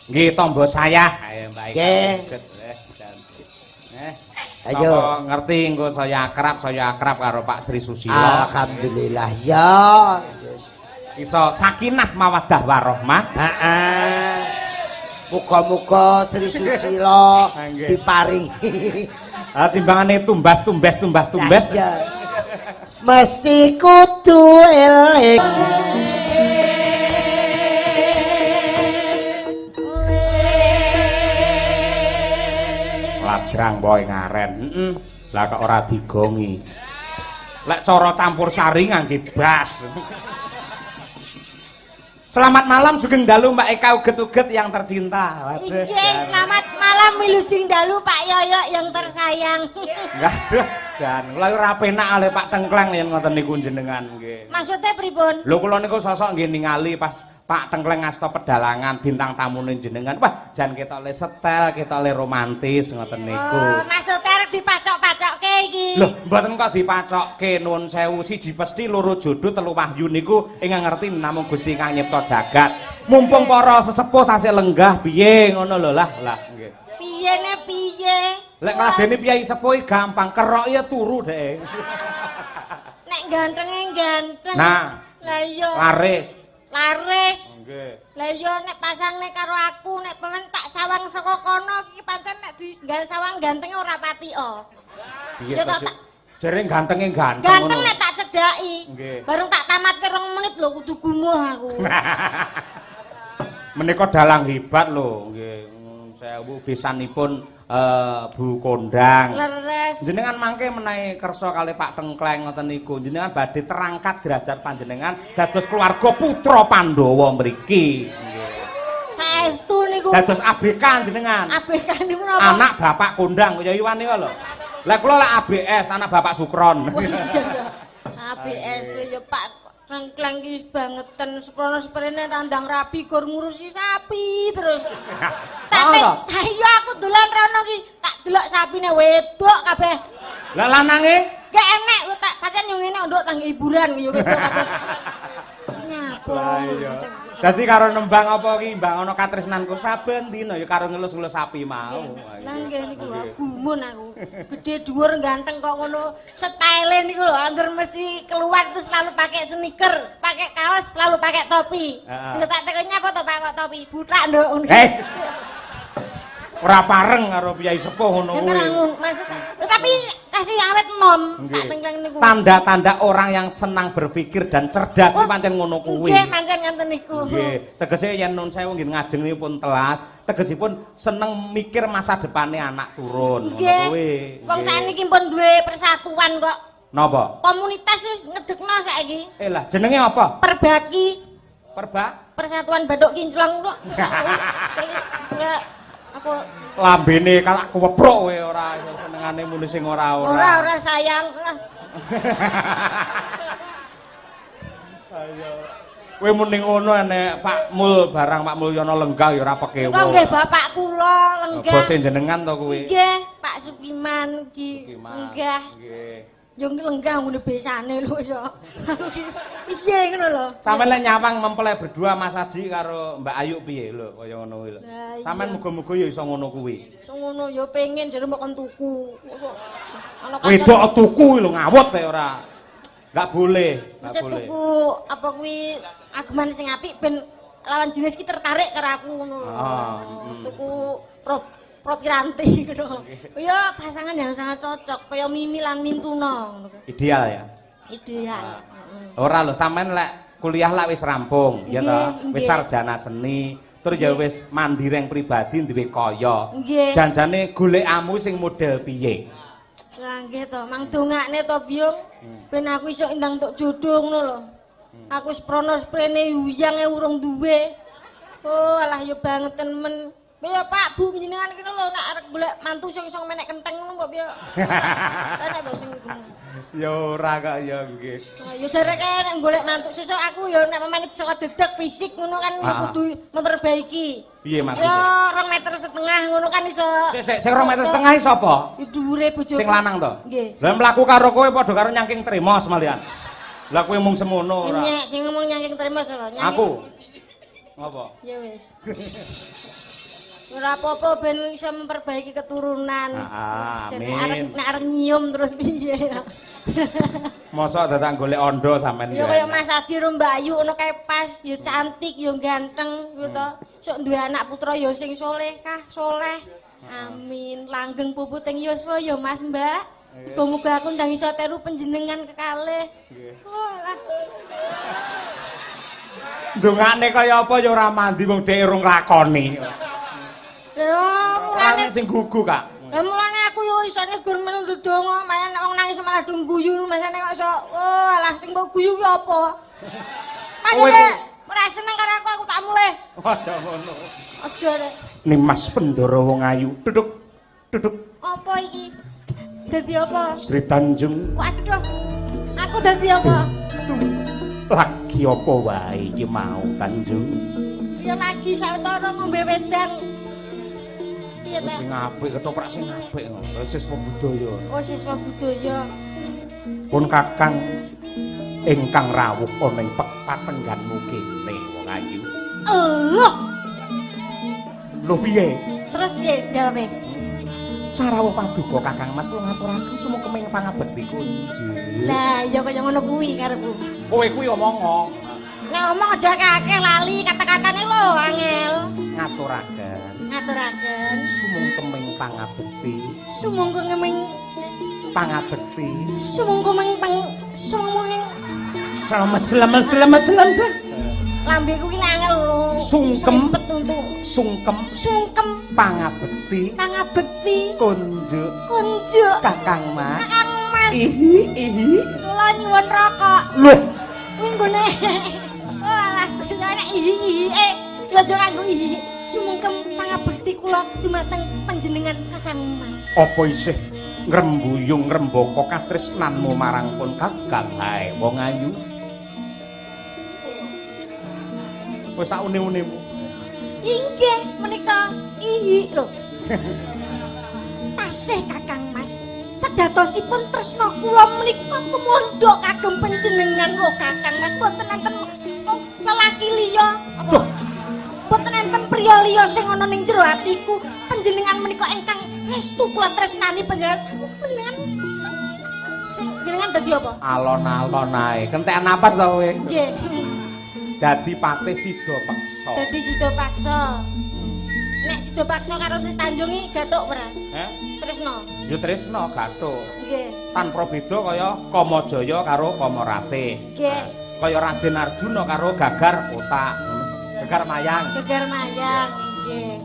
Speaker 1: Nggih tombo saya. Ayo Mbak Eka.
Speaker 2: Nggih.
Speaker 1: Uget.
Speaker 2: Ayo.
Speaker 1: Sapa ngerti engko saya akrab karo Pak Sri Susilo.
Speaker 2: Alhamdulillah ya.
Speaker 1: Iso sakinah mawaddah warahmah.
Speaker 2: Heeh. Muga-muga Sri Susilo
Speaker 1: Nggih.
Speaker 2: diparingi.
Speaker 1: Ah timbangane tumbas tumbes tumbas tumbes.
Speaker 2: Lah iya. Mesti kudu eling.
Speaker 1: Ladrang boy ngaren. Heeh. Lah kok ora digongi. Lek cara campur sari ngangge bas. Selamat malam sugeng dalu Mbak Eka uget-uget yang tercinta. Waduh.
Speaker 3: Inggih, selamat malam wilujeng dalu Pak Yoyo yang tersayang.
Speaker 1: Waduh, jan kula ora penak oleh Pak Tengkleng yen ngoten niku jenengan nggih.
Speaker 3: Maksudnya pripun?
Speaker 1: Lho kula niku sosok nggih ningali pas Pak Tengkleng ngasta pedalangan bintang tamune jenengan. Wah, jan ketok le setel, ketok le romantis ngoten niku.
Speaker 3: Oh, maksudnya arep dipacok-pacokke iki.
Speaker 1: Lho, mboten kok dipacokke nuwun sewu siji pesti loro jodoh telu wahyu niku ingkang ngerti namung Gusti kang nyipta jagat. Mumpung para sesepuh tasih lenggah piye ngono lho lah lah nggih.
Speaker 3: Piyene piye?
Speaker 1: Lek ngladeni piyai sepuh iki gampang keroki ya turu dhek.
Speaker 3: Nek gantenge ganteng.
Speaker 1: Nah.
Speaker 3: Lah iya.
Speaker 1: Laris.
Speaker 3: Laris.
Speaker 1: Nggih.
Speaker 3: Lah iya nek pasangne karo aku nek pengen tak sawang saka kono iki pancen nek di sawang gantenge ora pati o.
Speaker 1: Piye
Speaker 3: Ya
Speaker 1: to?
Speaker 3: tak
Speaker 1: Jere gantenge ganteng.
Speaker 3: Ganteng nek tak cedhaki.
Speaker 1: Nggih.
Speaker 3: Bareng tak tamatke 2 menit lho kudu gumuh aku.
Speaker 1: Menika dalang hebat lho nggih. Sewu besanipun Bu Kondang.
Speaker 3: Leres.
Speaker 1: Jenengan mangke menawi kersa kalih Pak Tengkleng ngoten niku, jenengan badhe terangkat derajat panjenengan dados keluarga putra Pandhawa mriki. Nggih.
Speaker 3: Saestu niku.
Speaker 1: Dados ABK jenengan.
Speaker 3: ABK niku napa?
Speaker 1: Anak Bapak Kondang kaya Iwan niku lho. Lah kula lek ABS, anak Bapak Sukron.
Speaker 3: Oh iya ya. ABS ya Pak Tengkleng iki bangeten seprono seprene tandang rabi gor ngurusi sapi terus. Tak iya aku dolan rono ki, tak delok sapine wedok kabeh.
Speaker 1: Lah lanange?
Speaker 3: Gak enek tak pancen yo ngene nduk tangge hiburan yo wedok kabeh. Nyapa?
Speaker 1: Lah iya. Dadi karo nembang apa ki mbang ana katresnanku saben dina ya karo ngelus-ngelus sapi mau.
Speaker 3: Lah nggih niku lho gumun aku. Gedhe dhuwur ganteng kok ngono. Style niku lho angger mesti keluar itu selalu pakai sneaker, pakai kaos, selalu pakai topi. Lha tak tekon nyapa to Pak kok topi? Butak nduk.
Speaker 1: Eh. Ora pareng karo piyai sepuh ngono kuwi.
Speaker 3: Tapi kasih awet nom Pak Tengkleng niku.
Speaker 1: Tanda-tanda orang yang senang berpikir dan cerdas iki pancen ngono kuwi.
Speaker 3: Nggih, pancen ngoten niku.
Speaker 1: Nggih, tegese yen nun sewu nggih ngajengipun telas, tegesipun seneng mikir masa depane anak turun ngono kuwi.
Speaker 3: Wong sakniki pun duwe persatuan kok.
Speaker 1: Napa?
Speaker 3: Komunitas wis ngedekno saiki.
Speaker 1: Eh lah, jenenge apa?
Speaker 3: Perbaki.
Speaker 1: Perba?
Speaker 3: Persatuan Bathuk Kinclong kok. Aku
Speaker 1: lambene kalak keweprok kowe ora senengane muni sing ora-ora.
Speaker 3: Ora ora sayang lah.
Speaker 1: Ayo. Kowe muni ngono nek Pak Mul barang Pak Mulyono lenggah ya ora pekewo.
Speaker 3: Kok nggih bapak kula lenggah.
Speaker 1: Bose jenengan to kuwi.
Speaker 3: Nggih, Pak Sukiman iki lenggah.
Speaker 1: Nggih.
Speaker 3: Yo lenggah ngene besane lho ya. Piye ngono lho.
Speaker 1: Sampeyan lek nyawang mempelai berdua Mas Aji karo Mbak Ayu piye lho kaya ngono kuwi lho. Sampeyan muga-muga ya iso ngono kuwi.
Speaker 3: Iso ngono ya pengen jare mbok kon tuku.
Speaker 1: Wedok tuku lho ngawut ta ora. Enggak boleh, enggak boleh.
Speaker 3: Tuku apa kuwi ageman sing apik ben lawan jenis ki tertarik karo aku ngono. Tuku Pro Piranti ngono. Ya pasangan yang sangat cocok kaya Mimi lan Mintuna ngono.
Speaker 1: Ideal ya.
Speaker 3: Ideal.
Speaker 1: Ora lho sampean lek kuliah lak wis rampung ya ta, wis sarjana seni, terus ya wis mandireng pribadi duwe kaya. Janjane golekamu sing model piye?
Speaker 3: Lah nggih to, mang dongakne to Byung, ben aku iso ndang entuk jodoh ngono lho. Aku wis prono sprene uyange urung duwe. Oh alah ya bangeten men. Piye Pak, Bu njenengan iki lho nek arep golek mantu sing iso menek kenteng ngono mbok piye? Enek to sing
Speaker 1: Ya ora kok ya nggih.
Speaker 3: Ya jare kae nek golek mantu sesuk aku ya nek memene saka dedeg fisik ngono kan kudu memperbaiki.
Speaker 1: Piye maksudnya?
Speaker 3: Ya 2,5 meter ngono kan iso.
Speaker 1: Sik sik sing 2,5 meter iki sapa?
Speaker 3: Dhuwure bojoku.
Speaker 1: Sing lanang to?
Speaker 3: Nggih.
Speaker 1: Lah mlaku karo kowe padha karo nyangking tremos malian. Lah kowe mung semono ora.
Speaker 3: Nyek sing ngomong nyangking tremos lho.
Speaker 1: Aku. Ngopo?
Speaker 3: Ya wis. Ora apa-apa ben iso memperbaiki keturunan.
Speaker 1: Amin.
Speaker 3: Nek arep nyium terus piye ya.
Speaker 1: Mosok dadak golek ondo sampean
Speaker 3: ya. Kaya Mas Aji ro Mbak Ayu ngono kae pas, ya cantik, ya ganteng ya to. Sok duwe anak putra ya sing solehkah, soleh. Amin. Langgeng puputing yuswa ya Mas Mbak. Muga-muga aku ndang iso teru panjenengan kekalih. Walah.
Speaker 1: Ndongane kaya apa ya ora mandi wong dhek urung nglakoni.
Speaker 3: Ya mulane
Speaker 1: sing gugu, Kak.
Speaker 3: Lah mulane aku yo isone gur melu ndonga, malah nek wong nangis malah do guyu, masane kok iso oh alah sing mbok guyu ki apa? Pancene ora seneng karo aku, aku tak mulih.
Speaker 1: Aja ngono.
Speaker 3: Aja rek.
Speaker 1: Nimas Pendara wong ayu, duduk. Duduk.
Speaker 3: Apa iki? Dadi apa?
Speaker 1: Sri Tanjung.
Speaker 3: Waduh. Aku dadi apa?
Speaker 1: Lagi apa wae iki mau Tanjung?
Speaker 3: Ya lagi sawetara ngombe wedang. Piye ta?
Speaker 1: Sing apik ketoprak sing apik ngono. Siswa budaya.
Speaker 3: Oh, siswa budaya.
Speaker 1: Pun Kakang ingkang rawuh ana ing patengganmu kene wong ayu.
Speaker 3: Allah.
Speaker 1: Lho piye?
Speaker 3: Terus piye jawabe?
Speaker 1: Sarawuh paduka Kakang Mas kula ngaturaken sumangkeming pangabekti kunjuk.
Speaker 3: Lah ya kaya ngono kuwi karepku.
Speaker 1: Kowe kuwi omong.
Speaker 3: Nek omong aja akeh lali kata-katane lho angel.
Speaker 1: Ngaturaken.
Speaker 3: Ngaturaken
Speaker 1: sumangkeming pangabekti.
Speaker 3: Sumangkeming
Speaker 1: pangabekti.
Speaker 3: Sumangkeming pang sumangkeming
Speaker 1: selem.
Speaker 3: Lambeku ki angel lho.
Speaker 1: Sungkem
Speaker 3: sungkem sungkem
Speaker 1: pangabekti.
Speaker 3: Pangabekti
Speaker 1: kunjuk.
Speaker 3: Kunjuk
Speaker 1: Kakang Mas.
Speaker 3: Kakang Mas.
Speaker 1: Ihi ihi.
Speaker 3: Kula nyuwun rokok.
Speaker 1: Lho.
Speaker 3: Kuwi nggone. Oh alah nek ihi ihi lho aja nganggo ihi. Sumungkem pangabekti kula dumateng panjenengan Kakang Mas.
Speaker 1: Apa isih ngrembuyung ngrembaka katresnanmu marang pun Kakang hae wong ayu? Wis sak une-unemu.
Speaker 3: Inggih menika ihi lho. Tasih Kakang Mas. Sejatosipun tresna kula menika tumandha kagem panjenengan lho Kakang Mas. Boten enten lelaki liya. Apa? Boten enten priya liya sing ana ning jero atiku. Panjenengan menika ingkang restu kula tresnani panjenengan. Panjenengan sing jenengan dadi apa?
Speaker 1: Alon-alon ae. Kentekan napas to kowe?
Speaker 3: Nggih.
Speaker 1: Dadi patih sida paksa.
Speaker 3: Dadi sida paksa. Nek sida paksa karo Sri Tanjung iki gathuk ora?
Speaker 1: Heh?
Speaker 3: Tresna.
Speaker 1: Ya tresna gathuk.
Speaker 3: Nggih.
Speaker 1: Tanpa beda kaya Kamajaya karo Kamaratih.
Speaker 3: Nggih.
Speaker 1: Kaya Raden Arjuna karo Gagar Otak. Gegar Mayang.
Speaker 3: Gegar Mayang, nggih.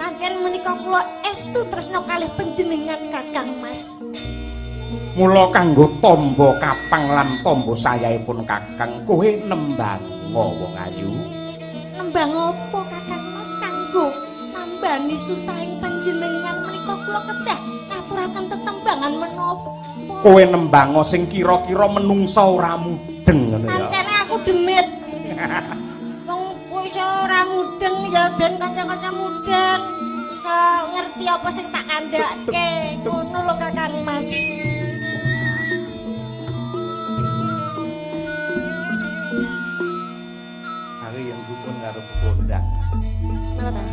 Speaker 3: Pancen menika kula estu tresna kalih panjenengan Kakang Mas.
Speaker 1: Mula kanggo tamba kapang lan tamba sayahipun Kakang kowe nembang wong ayu.
Speaker 3: Nembang apa Kakang Mas kanggo nambani susahing panjenengan menika kula kedah ngaturaken tetembangan menapa?
Speaker 1: Kowe nembang sing kira-kira menungsa ora mudeng ngono ya.
Speaker 3: Pancene aku demit. Wong kowe iso ora mudeng ya ben kanca-kanca mudeng iso ngerti apa sing tak kandhake. Ngono lho Kakang Mas.
Speaker 1: Karo kondang.
Speaker 3: Napa ta?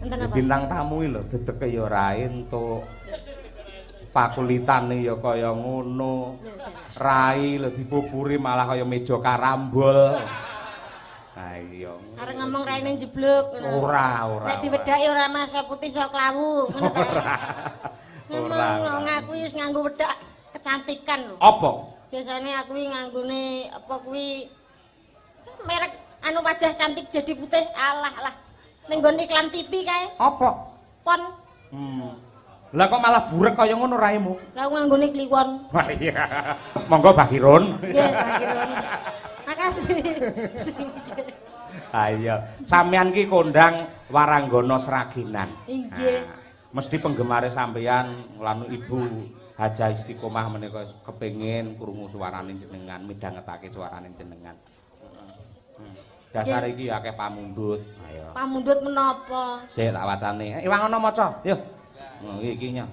Speaker 3: Enten apa?
Speaker 1: Bintang tamu iki lho dedeke ya ora entuk. Pakulitane ya kaya ngono. Rai lho dipupuri malah kaya meja karambol. Ha iya.
Speaker 3: Arep ngomong raine jeblok ngono.
Speaker 1: Ora, ora.
Speaker 3: Nek diwedhaki ora masa putih iso klawu ngono ta.
Speaker 1: Ora.
Speaker 3: Ngomong aku wis nganggo wedak kecantikan lho.
Speaker 1: Apa?
Speaker 3: Biasane aku iki nganggone apa kuwi merek anu wajah cantik jadi putih alah lah ning nggon iklan TV kae.
Speaker 1: Apa?
Speaker 3: Pon.
Speaker 1: Lah kok malah burek kaya ngono raimu?
Speaker 3: Lah nganggone kliwon.
Speaker 1: Wah iya. Monggo Pak Kirun.
Speaker 3: Nggih, Pak Kirun. Makasih.
Speaker 1: Ayo, sampean ki kondang waranggana Sragenan.
Speaker 3: Inggih.
Speaker 1: Nah, mesti penggemare sampean lan Ibu Hajah Istiqomah menika kepengin krungu suarane jenengan, midhangetake suarane jenengan. Dasar iki akeh pamundhut. Ayo.
Speaker 3: Pamundhut menapa?
Speaker 1: Sik tak wacane. Iwang ana maca. Yo. Oh, iki nya.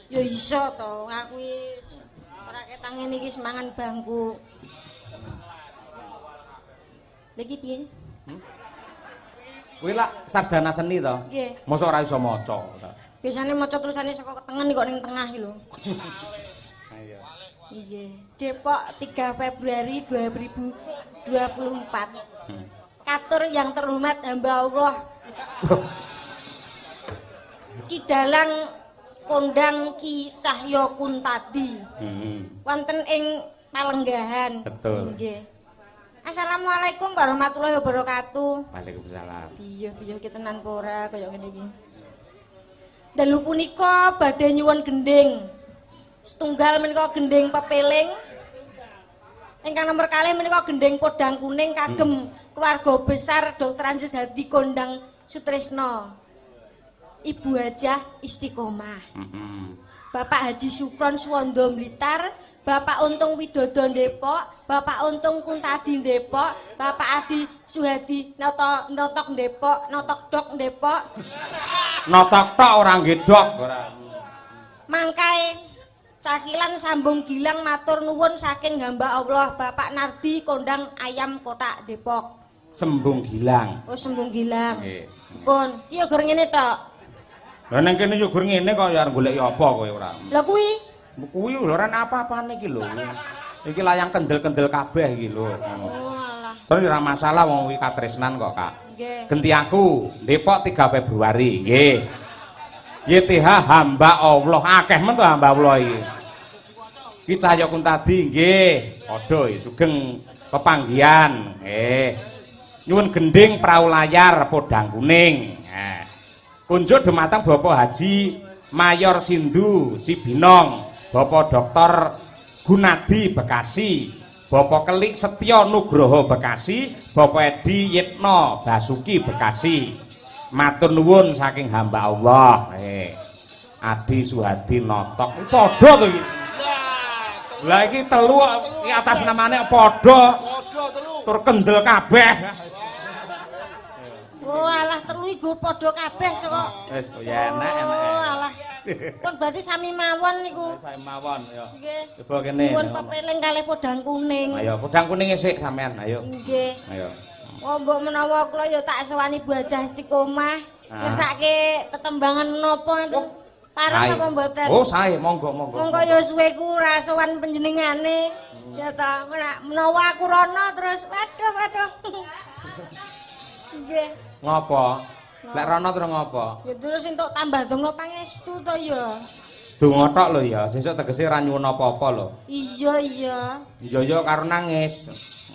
Speaker 3: Ya iso to, aku iki ora ketang ngene iki semangan bangku. Lha iki piye?
Speaker 1: Kuwi lak sarjana seni to?
Speaker 3: Nggih.
Speaker 1: Mosok ora iso maca.
Speaker 3: Biasane maca tulisane saka tengen kok ning tengah iki lho.
Speaker 1: Ayo.
Speaker 3: Nggih. Depok 3 Februari 2024. Katur yang terhormat hamba Allah. Ki Dalang kondang Ki Cahya Kuntadi. Wonten ing Palenggahan.
Speaker 1: Betul.
Speaker 3: Nggih. Assalamualaikum warahmatullahi wabarakatuh.
Speaker 1: Waalaikumsalam.
Speaker 3: Piye piye ki tenan apa ora kaya ngene iki. Dalu punika badhe nyuwun gendhing. Setunggal menika gendhing pepeling. Ingkang nomor kalih menika gendhing podang kuning kagem keluarga besar Dr. Anjes Hadi Kondang Sutrisno. Ibu Hajah Istiqomah. Bapak Haji Sukron Suwondo Blitar, Bapak Untung Widodo Depok, Bapak Untung Kuntadi Depok, Bapak Adi Suhadi Notok Depok, Notok Dok Depok.
Speaker 1: Notok tok ora nggih dok ora.
Speaker 3: Mangkae Cakilan Sambung Gilang matur nuwun saking hamba Allah Bapak Nardi Kondang Ayam Kotak Depok.
Speaker 1: Sembung Gilang.
Speaker 3: Oh, Sembung Gilang.
Speaker 1: Nggih.
Speaker 3: Pun, iki ya gur ngene tok.
Speaker 1: Lah nang kene yo gur ngene kok ya arep goleki apa kowe ora.
Speaker 3: Lah kuwi
Speaker 1: kuwi lho ora apa-apane iki lho. Iki layang kendel-kendel kabeh iki lho.
Speaker 3: Oh alah.
Speaker 1: Terus ora masalah wong kuwi katresnan kok, Kak.
Speaker 3: Nggih.
Speaker 1: Genti aku, Depok 3 Februari. Nggih. YTH hamba Allah, akeh men to hamba Allah iki. Ki Cahya Kuntadi nggih, padha sugeng pepanggihan. Nggih. Nyuwun gendhing prau layar podang kuning. Nah. Kunjuk dumateng Bapak Haji Mayor Sindu Cibinong, Bapak Dr. Gunadi Bekasi, Bapak Kelik Setyo Nugroho Bekasi, Bapak Edi Yitno Basuki Bekasi. Matur nuwun saking hamba Allah. Adi Suhadi Notok. Padha to iki. Lah iki telu iki atas namane padha. Tur kendel kabeh.
Speaker 3: Oh alah telu iku padha kabeh kok.
Speaker 1: Wis ya enak enak.
Speaker 3: Oh alah. Pun berarti sami mawon niku.
Speaker 1: Sami mawon ya.
Speaker 3: Nggih.
Speaker 1: Coba kene.
Speaker 3: Nyuwun pepeling kalih podang kuning.
Speaker 1: Ayo podang kuning sik sampean ayo.
Speaker 3: Nggih.
Speaker 1: Ayo.
Speaker 3: Oh mbok menawa kula ya tak sowani Bu Hajah Istiqomah. Ngersake tetembangan menapa ngenten. Pareng napa mboten?
Speaker 1: Oh sae monggo monggo.
Speaker 3: Monggo ya suwe ku ora sowan panjenengane. Ya ta menawa aku rono terus waduh waduh. Nggih.
Speaker 1: Ngopo? Lek rono terus ngopo?
Speaker 3: Ya terus entuk tambah donga pangestu to ya.
Speaker 1: Donga tok lho ya, sesuk tegese ora nyuwun apa-apa lho.
Speaker 3: Iya iya.
Speaker 1: Iya iya karo nangis.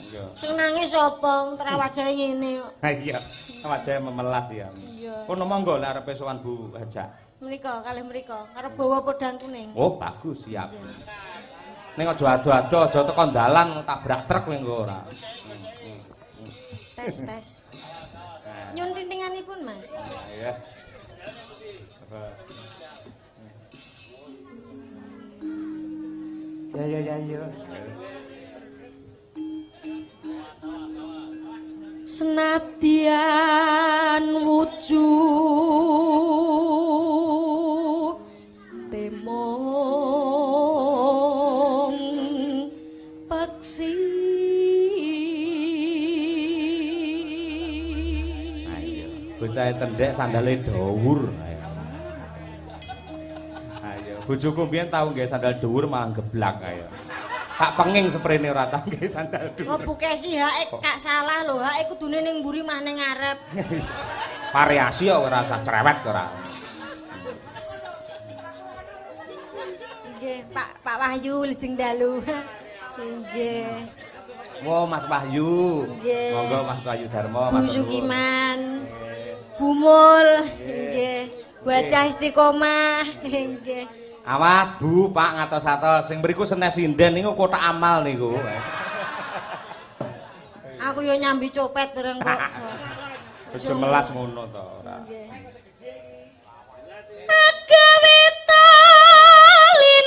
Speaker 1: Iya.
Speaker 3: Sing nangis sapa? Wong wajahe ngene kok.
Speaker 1: Ha iya, wajahe memelas ya.
Speaker 3: Iya.
Speaker 1: Kono monggo lek arepe sowan Bu Hajah.
Speaker 3: Mriko kalih mriko karo bawa podang kuning.
Speaker 1: Oh, bagus siap. Ning aja ado-ado, aja teko dalan tabrak truk kowe engko ora.
Speaker 3: Tes tes. Nyun tintinganipun, Mas.
Speaker 1: Iya.
Speaker 2: Ya ya ya ya.
Speaker 3: Senadyan wujud temong peksi.
Speaker 1: Ayo, bocah cendhek sandale dhuwur. Ayo, bojoku mbiyen tau nggawe sandal dhuwur malah geblak ayo. Tak penging seprene ora tau nggawe sandal dhuwur.
Speaker 3: Oh bukesi hake kak salah lho, hake kudune ning mburi mah ning ngarep.
Speaker 1: Variasi kok ora usah cerewet ora.
Speaker 3: Nggih, Pak Pak Wahyu lujeng dalu. Nggih.
Speaker 1: Wo Mas Wahyu.
Speaker 3: Nggih.
Speaker 1: Monggo Mas Wahyu Darmo,
Speaker 3: Bu Sukiman. Bu Mul, nggih. Bu Hajah Istiqomah, nggih.
Speaker 1: Awas Bu, Pak ngatos-atos sing mriku senes sinden niku kotak amal niku.
Speaker 3: Aku yo nyambi copet bareng kok.
Speaker 1: Aja melas ngono to ora.
Speaker 3: Agawe talining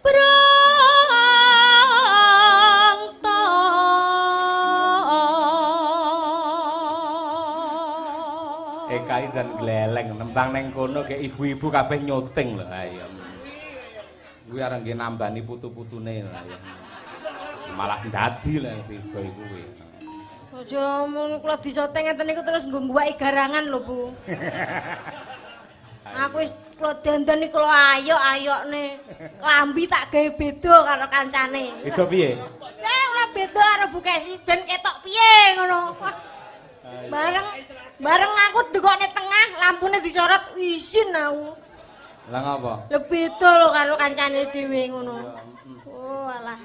Speaker 3: brangta.
Speaker 1: Kae jan gleleng nembang neng kono kayak ibu-ibu kabeh nyuting lho. Ayo. Kuwi arep nggih nambani putu-putune lho. Malah ndadi lho tiba iku kuwi.
Speaker 3: Aja mung kula disoting ngeten niku terus nggo ngguwaki garangan lho, Bu. Aku wis kula dandan iki kula ayok-ayokne. Klambi tak gawe beda karo kancane.
Speaker 1: Beda piye?
Speaker 3: Eh, ora beda karo Bu Kesi ben ketok piye ngono. Bareng aku dukone tengah, lampune disorot isin aku.
Speaker 1: Lah ngapa?
Speaker 3: Lha beda lho karo kancane dhewe ngono. Oh alah.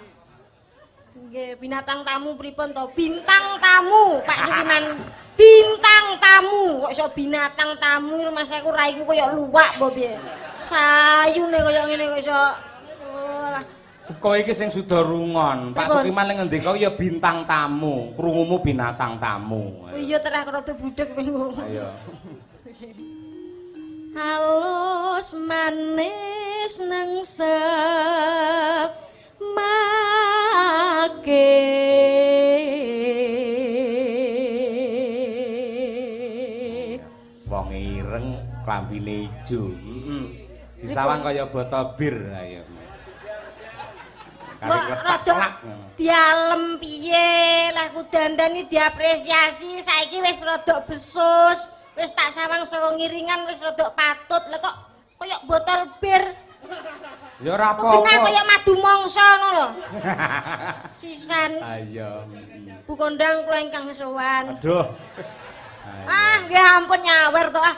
Speaker 3: Nggih, binatang tamu pripun to? Bintang tamu, Pak Sukiman. Bintang tamu, kok iso binatang tamu rumah saku raiku koyo luwak apa piye? Sayune koyo ngene kok iso. Oh alah.
Speaker 1: Kowe iki sing suda rungon. Pak Sukiman ning ngendika ya bintang tamu, krungumu binatang tamu.
Speaker 3: Oh iya terah rada budhek minggu.
Speaker 1: Ayo.
Speaker 3: Halus manis nang sep make.
Speaker 1: Wong ireng klambine ijo. Heeh. Disawang kaya botol bir ayo.
Speaker 3: Rada dialem piye lah ku dandani diapresiasi saiki wis rada besus wis tak sawang saka ngiringan wis rada patut lha kok koyo botol bir
Speaker 1: ya ora apa-apa
Speaker 3: kena koyo madu mangsa ngono lho sisan
Speaker 1: ayo
Speaker 3: Bu kondang kula ingkang sowan
Speaker 1: aduh
Speaker 3: ah nggih ampun nyawer to ah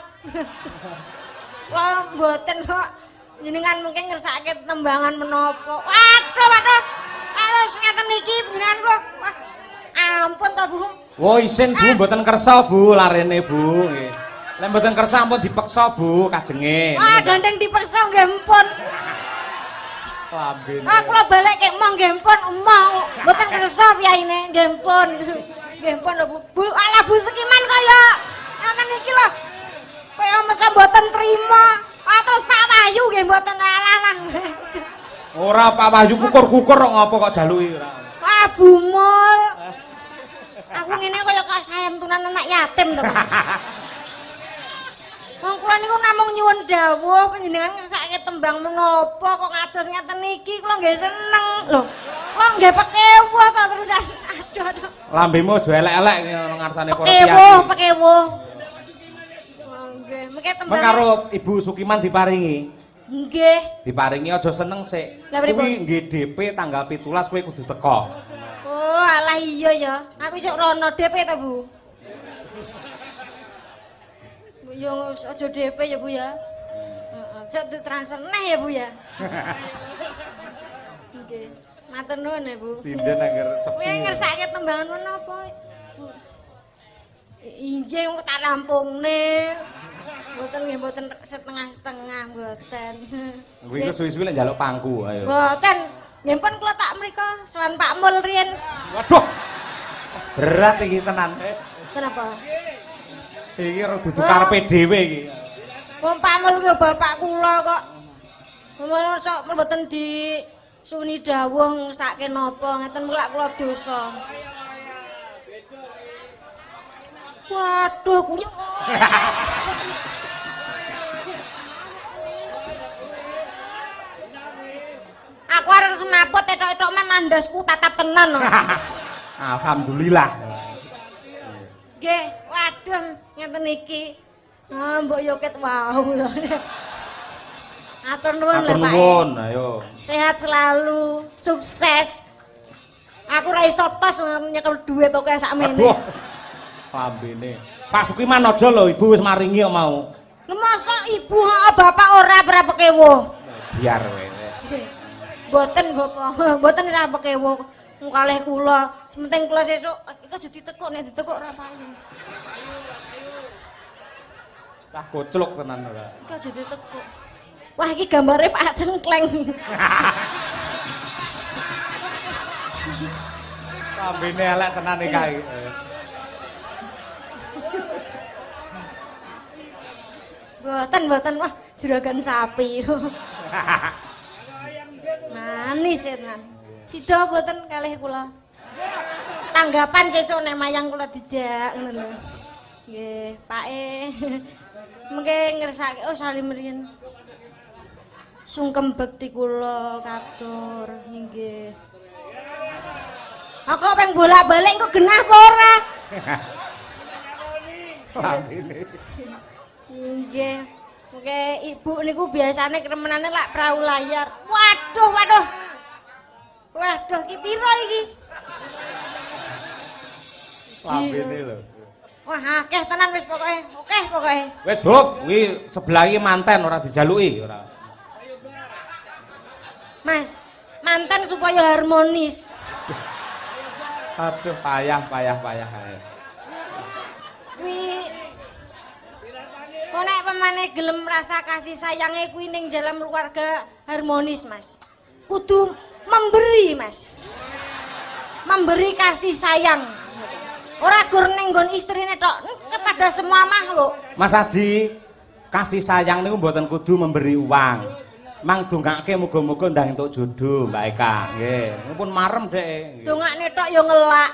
Speaker 3: kula mboten kok jenengan mungkin ngersake tembangan menapa. Waduh, waduh. Kalau ngeten iki jenengan kula. Wah, ampun to, Bu.
Speaker 1: Wo isin Bu, mboten kersa Bu larene Bu nggih. Lek mboten kersa ampun dipeksa Bu kajenge.
Speaker 3: Wah, gandeng dipeksa nggih ampun.
Speaker 1: Lambene.
Speaker 3: Ah, kula balik kek mong nggih ampun, emoh. Mboten kersa piyaine nggih ampun. Nggih ampun lho Bu. Bu, alah Bu Sukiman kaya ngeten iki lho. Kaya mesa mboten trima. Ah, terus Pak Wahyu nggih mboten alah-alah.
Speaker 1: Ora Pak Wahyu kukur-kukur kok ngopo kok jaluki ora.
Speaker 3: Wah, bumul. Aku ngene kaya kasayantunan anak yatim to. Wong kula niku namung nyuwun dawuh panjenengan ngersake tembang menapa kok ngados ngeten iki kula nggih seneng lho. Kula nggih pekewuh to terusan. Aduh aduh.
Speaker 1: Lambemu aja elek-elek ngono ngarsane para piyai.
Speaker 3: Pekewuh, pekewuh. Nggih, mengke
Speaker 1: karo Ibu Sukiman diparingi.
Speaker 3: Nggih.
Speaker 1: Diparingi aja seneng sik. Kuwi nggih DP tanggal 17 kowe kudu teko.
Speaker 3: Oh, alah iya ya. Aku isuk rono DP ta, Bu? Yo aja DP ya, Bu ya. Heeh, sok ditransfer neh ya, Bu ya. Nggih. Matur nuwun ya, Bu.
Speaker 1: Sinden angger sepi.
Speaker 3: Kowe ngersake tembangan menapa, Bu? Injih tak rampungne. Mboten nggih mboten setengah-setengah mboten.
Speaker 1: Kuwi iku suwi-suwi lek njaluk pangku ayo.
Speaker 3: Mboten. Nggih pun kula tak mriko sowan Pak Mul riyen.
Speaker 1: Waduh. Berat iki tenan.
Speaker 3: Kenapa?
Speaker 1: Iki ora dudu karepe dhewe iki.
Speaker 3: Wong Pak Mul ki bapak kula kok. Ngono sok mboten di suni dawuh ngersake napa ngeten mulak kula dosa. Waduh, kuwi. Aku arep semaput etok-etok men andasku tatap tenan no.
Speaker 1: Alhamdulillah.
Speaker 3: Nggih, waduh ngeten iki. Ah, mbok yo ket wau. Atur nuwun lho, Pak.
Speaker 1: Atur nuwun, ayo.
Speaker 3: Sehat selalu, sukses. Aku ora iso tos nyekel dhuwit oke sakmene.
Speaker 1: Aduh. Lambene. Pak Sukiman aja lho, Ibu wis maringi kok mau.
Speaker 3: Lha mosok ibu bapak ora ora pekewuh.
Speaker 1: Biar kowe.
Speaker 3: Mboten bapak, mboten sak pekewuh. Kalih kula, penting kula sesuk iki aja ditekuk nek ditekuk ora payu.
Speaker 1: Cah koclok tenan ora.
Speaker 3: Iki aja ditekuk. Wah iki gambare Pak Cengkleng.
Speaker 1: Lambene elek tenan iki kae.
Speaker 3: Mboten, mboten wah juragan sapi. Manis tenan. Sida mboten kalih kula. Tanggapan sesuk nek mayang kula dijak ngono lho. Nggih, Pake. Mengke ngersake oh salim riyen. Sungkem bekti kula katur nggih. Aku peng bolak-balik kok genah apa ora?
Speaker 1: Lambene.
Speaker 3: Nggih. Mengke ibu niku biasane kremenane lak prau layar. Waduh, waduh. Waduh, ki piro iki?
Speaker 1: Lambene lho.
Speaker 3: Wah, akeh tenan wis pokoke. Akeh pokoke.
Speaker 1: Wis hop, kuwi sebelah iki manten ora dijaluki ora.
Speaker 3: Mas, manten supaya harmonis.
Speaker 1: Aduh, payah payah payah ae.
Speaker 3: Kuwi kok nek pemane gelem rasa kasih sayange kuwi ning dalam keluarga harmonis, Mas. Kudu memberi, Mas. Memberi kasih sayang. Ora gur ning nggon istrine tok, kepada semua makhluk.
Speaker 1: Mas Aji, kasih sayang niku mboten kudu memberi uang. Mang dongake muga-muga ndang entuk jodoh, Mbak Eka. Nggih, mumpun marem dhek.
Speaker 3: Dongakne tok ya ngelak.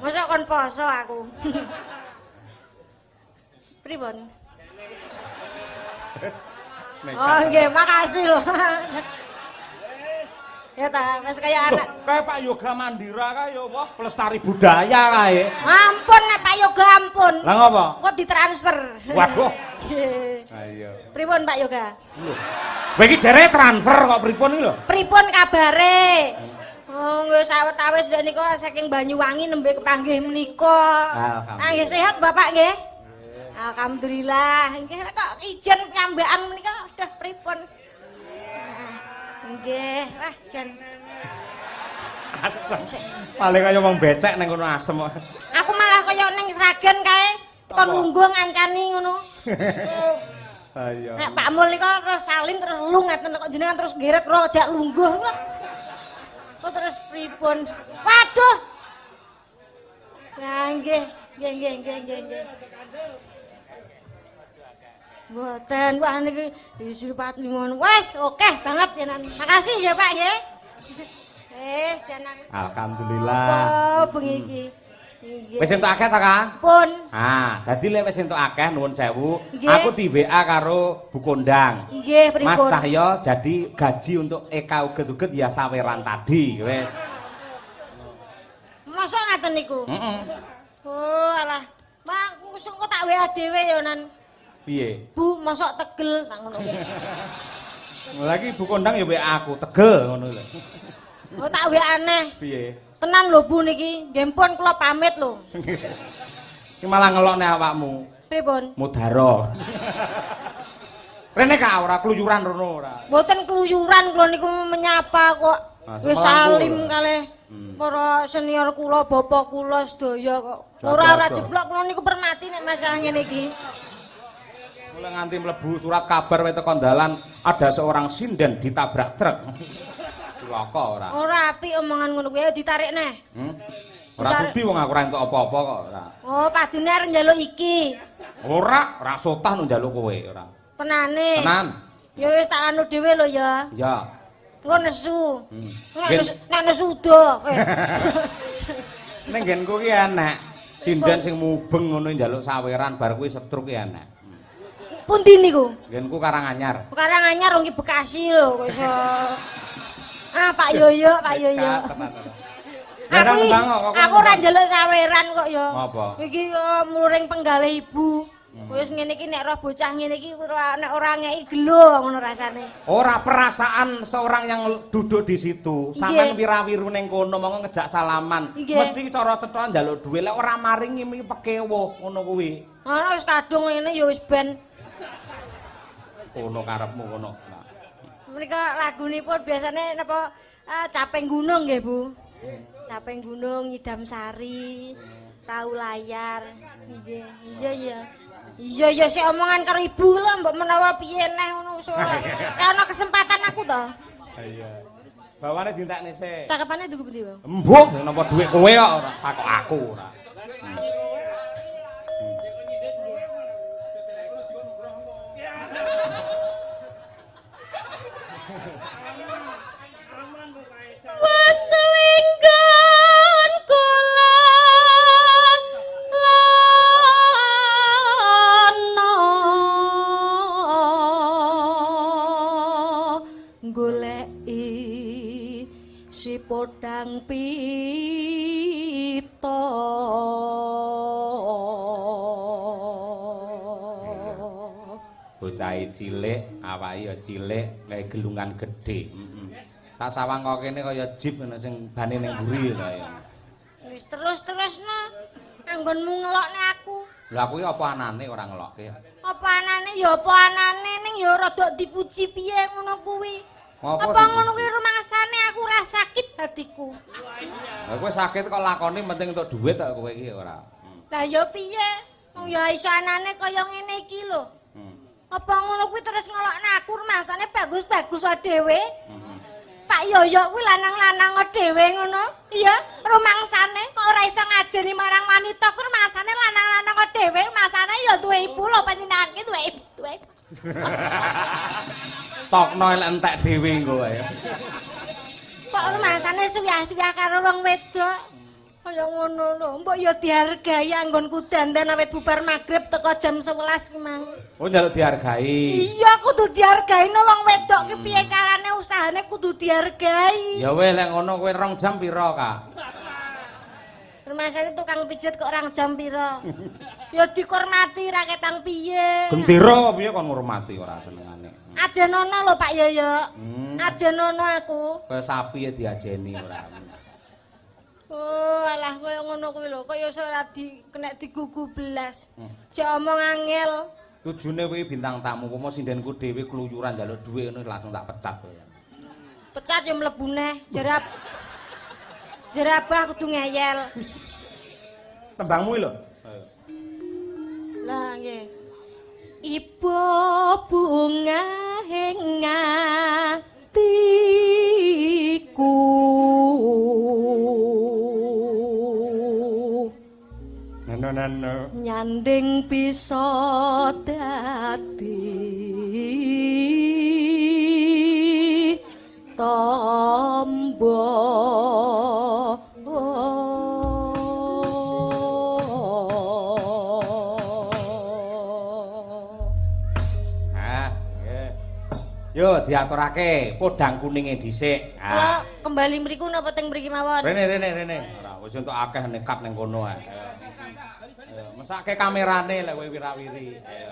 Speaker 3: Mosok kon poso aku. Pripun? Oh nggih, makasih lho. Ya ta, wis kaya anak.
Speaker 1: Kae Pak Yoga Mandira kae ya wah pelestari budaya kae.
Speaker 3: Ampun nek Pak Yoga ampun.
Speaker 1: Lah ngopo?
Speaker 3: Kok ditransfer.
Speaker 1: Waduh.
Speaker 3: Nggih.
Speaker 1: Ha iya.
Speaker 3: Pripun Pak Yoga?
Speaker 1: Lho. Kowe iki jere transfer kok pripun iki lho?
Speaker 3: Pripun kabare? Oh, nggih sawetawis ndek nika saking Banyuwangi nembe kepanggih menika.
Speaker 1: Alhamdulillah.
Speaker 3: Nggih sehat Bapak nggih? Alhamdulillah. Nggih kok ijen piyambakan menika udah pripun? Nggih, wah jan
Speaker 1: asem. Paling kaya wong becek ning kono asem kok.
Speaker 3: Aku malah kaya ning Sragen kae, kon lungguh ngancani ngono.
Speaker 1: Ha iya.
Speaker 3: Nek Pak Mul niku terus salim terus lung ngaten kok jenengan terus geret rojak lungguh kok. Kok terus pripun? Waduh. Nah nggih, nggih nggih nggih nggih nggih. Mboten, wah niki disupat ngono. Wes, okeh banget jenengan. Makasih ya Pak nggih. Wes jenengan.
Speaker 1: Alhamdulillah.
Speaker 3: Oh, bengi iki. Nggih.
Speaker 1: Wis entuk akeh ta, Kak?
Speaker 3: Pun.
Speaker 1: Ah, dadi lek wis entuk akeh nuwun sewu,
Speaker 3: nggih.
Speaker 1: Aku di WA karo Bu Kondang.
Speaker 3: Nggih, pripun?
Speaker 1: Mas Cahyo jadi gaji untuk Eka uget-uget ya saweran tadi, wis.
Speaker 3: Mosok ngaten niku?
Speaker 1: Heeh.
Speaker 3: Oh, alah. Mak, kok tak WA dhewe ya nan.
Speaker 1: Piye?
Speaker 3: Bu, mosok tegel tak ngono.
Speaker 1: Lagi Bu Kondang ya WA aku, tegel ngono lho.
Speaker 3: Oh, tak WA aneh.
Speaker 1: Piye?
Speaker 3: Tenan lho Bu niki, nggih pun kula pamit lho.
Speaker 1: Iki malah ngelokne awakmu.
Speaker 3: Pripun?
Speaker 1: Mudara. Rene ka ora kluyuran rono ora.
Speaker 3: Mboten kluyuran kula niku menyapa kok. Wis salim kalih para senior kula, bapak kula sedaya kok. Ora ora jeblok kula niku permati nek masalah ngene iki.
Speaker 1: Mulai nganti mlebu surat kabar wae teko dalan ada seorang sinden ditabrak truk. Cilaka ora.
Speaker 3: Ora apik omongan ngono kuwi ditarik neh.
Speaker 1: Ora sudi wong aku ora entuk apa-apa kok ora.
Speaker 3: Oh, padune arep njaluk iki.
Speaker 1: Ora, ora sotah nu njaluk kowe ora.
Speaker 3: Tenane.
Speaker 1: Tenan.
Speaker 3: Ya wis tak anu dhewe lho ya.
Speaker 1: Iya.
Speaker 3: Engko nesu. Nek nesu udo.
Speaker 1: Ning nggenku ki enek sinden sing mubeng ngono njaluk saweran bar kuwi setruk ki enek.
Speaker 3: Pundi niku?
Speaker 1: Nggenku Karanganyar.
Speaker 3: Karanganyar wong ki Bekasi lho kok iso. Ah, Pak Yoyo, Pak Yoyo. Aku ora njaluk saweran kok ya.
Speaker 1: Apa?
Speaker 3: Iki mluring penggalih ibu. Wis ngene iki nek roh bocah ngene iki nek ora ngeki gelo ngono rasane.
Speaker 1: Ora perasaan seorang yang duduk di situ, sampean wirawiru ning kono monggo ngejak salaman. Mesti cara cetha njaluk dhuwit, lek ora maringi iki pekewuh ngono kuwi.
Speaker 3: Ora wis kadung ngene ya wis ben.
Speaker 1: Kono karepmu kono.
Speaker 3: Menika lagunipun biasane napa Caping Gunung nggih Bu. Caping Gunung, Nyidam Sari, Perahu Layar. Nggih, iya iya. Iya iya sik omongan karo ibu lho mbok menawa piye neh ngono wis ora. Nek ana kesempatan aku to.
Speaker 1: Iya. Bawane dientekne sik.
Speaker 3: Cakepane tuku pundi, Bang?
Speaker 1: Embuh, napa dhuwit kowe kok ora takok aku ora.
Speaker 3: Waselinggan kula lana goleki si podang pita.
Speaker 1: Bocah cilik, awake ya cilik, gawe gelungan gedhe. Heeh. Tak sawang kok kene kaya jip ngono sing bane ning mburi lho ya.
Speaker 3: Wis terus-terusno anggonmu ngelokne aku.
Speaker 1: Lha aku iki apa anane ora ngelokke.
Speaker 3: Apa anane ya apa anane ning ya rada dipuji piye ngono kuwi. Apa ngono kuwi rumangsane aku ora sakit hatiku.
Speaker 1: Lah kowe sakit kok lakoni penting entuk dhuwit kok kowe iki ora.
Speaker 3: Lah ya piye? Wong ya iso anane kaya ngene iki lho. Apa ngono kuwi terus ngelokne aku rumangsane bagus-bagus dhewe. Pak Yoyo kuwi lanang-lanang dhewe ngono. Iya, rumangsane kok ora iso ngajeni marang wanita kuwi rumangsane lanang-lanang dhewe, rumangsane ya duwe ibu lho panjenengan ki duwe ibu, duwe ibu.
Speaker 1: Tokno elek entek dhewe engko ae.
Speaker 3: Kok rumangsane suyah-suyah karo wong wedok. Kaya ngono lho, mbok ya dihargai anggonku dandan awit bubar magrib teko jam 11 ki mang.
Speaker 1: Oh njaluk dihargai.
Speaker 3: Iya kudu dihargaino wong wedok ki piye carane usahane kudu dihargai.
Speaker 1: Ya weh lek ngono kowe 2 jam pira, Kak?
Speaker 3: Rumasane tukang pijet kok 2 jam pira? Ya dikormati ra ketang piye.
Speaker 1: Gendera piye kon ngurmati ora senengane.
Speaker 3: Ajenono lho Pak Yoyo. Ajenono aku.
Speaker 1: Kaya sapi ya diajeni ora.
Speaker 3: Oh, alah kaya ngono kuwi lho, kaya ora di kena digugu belas. Jek omong angel.
Speaker 1: Tujune kuwi bintang tamu, umpama sindenku dhewe kluyuran njaluk dhuwit ngono langsung tak pecat kowe.
Speaker 3: Pecat ya mlebu neh, jare abah kudu ngeyel.
Speaker 1: Tembangmu lho.
Speaker 3: Lah nggih. Ibu bunga ing atiku.
Speaker 1: Nano.
Speaker 3: Nyanding bisa dadi tombo.
Speaker 1: Ah, nggih. Yo diaturake podang kuninge dhisik.
Speaker 3: Kula kembali mriku napa teng mriki mawon?
Speaker 1: Rene rene rene. Ora wis entuk akeh nekap ning kono ae. Ayo, mesake kamerane lek kowe wirawiri. Ayo.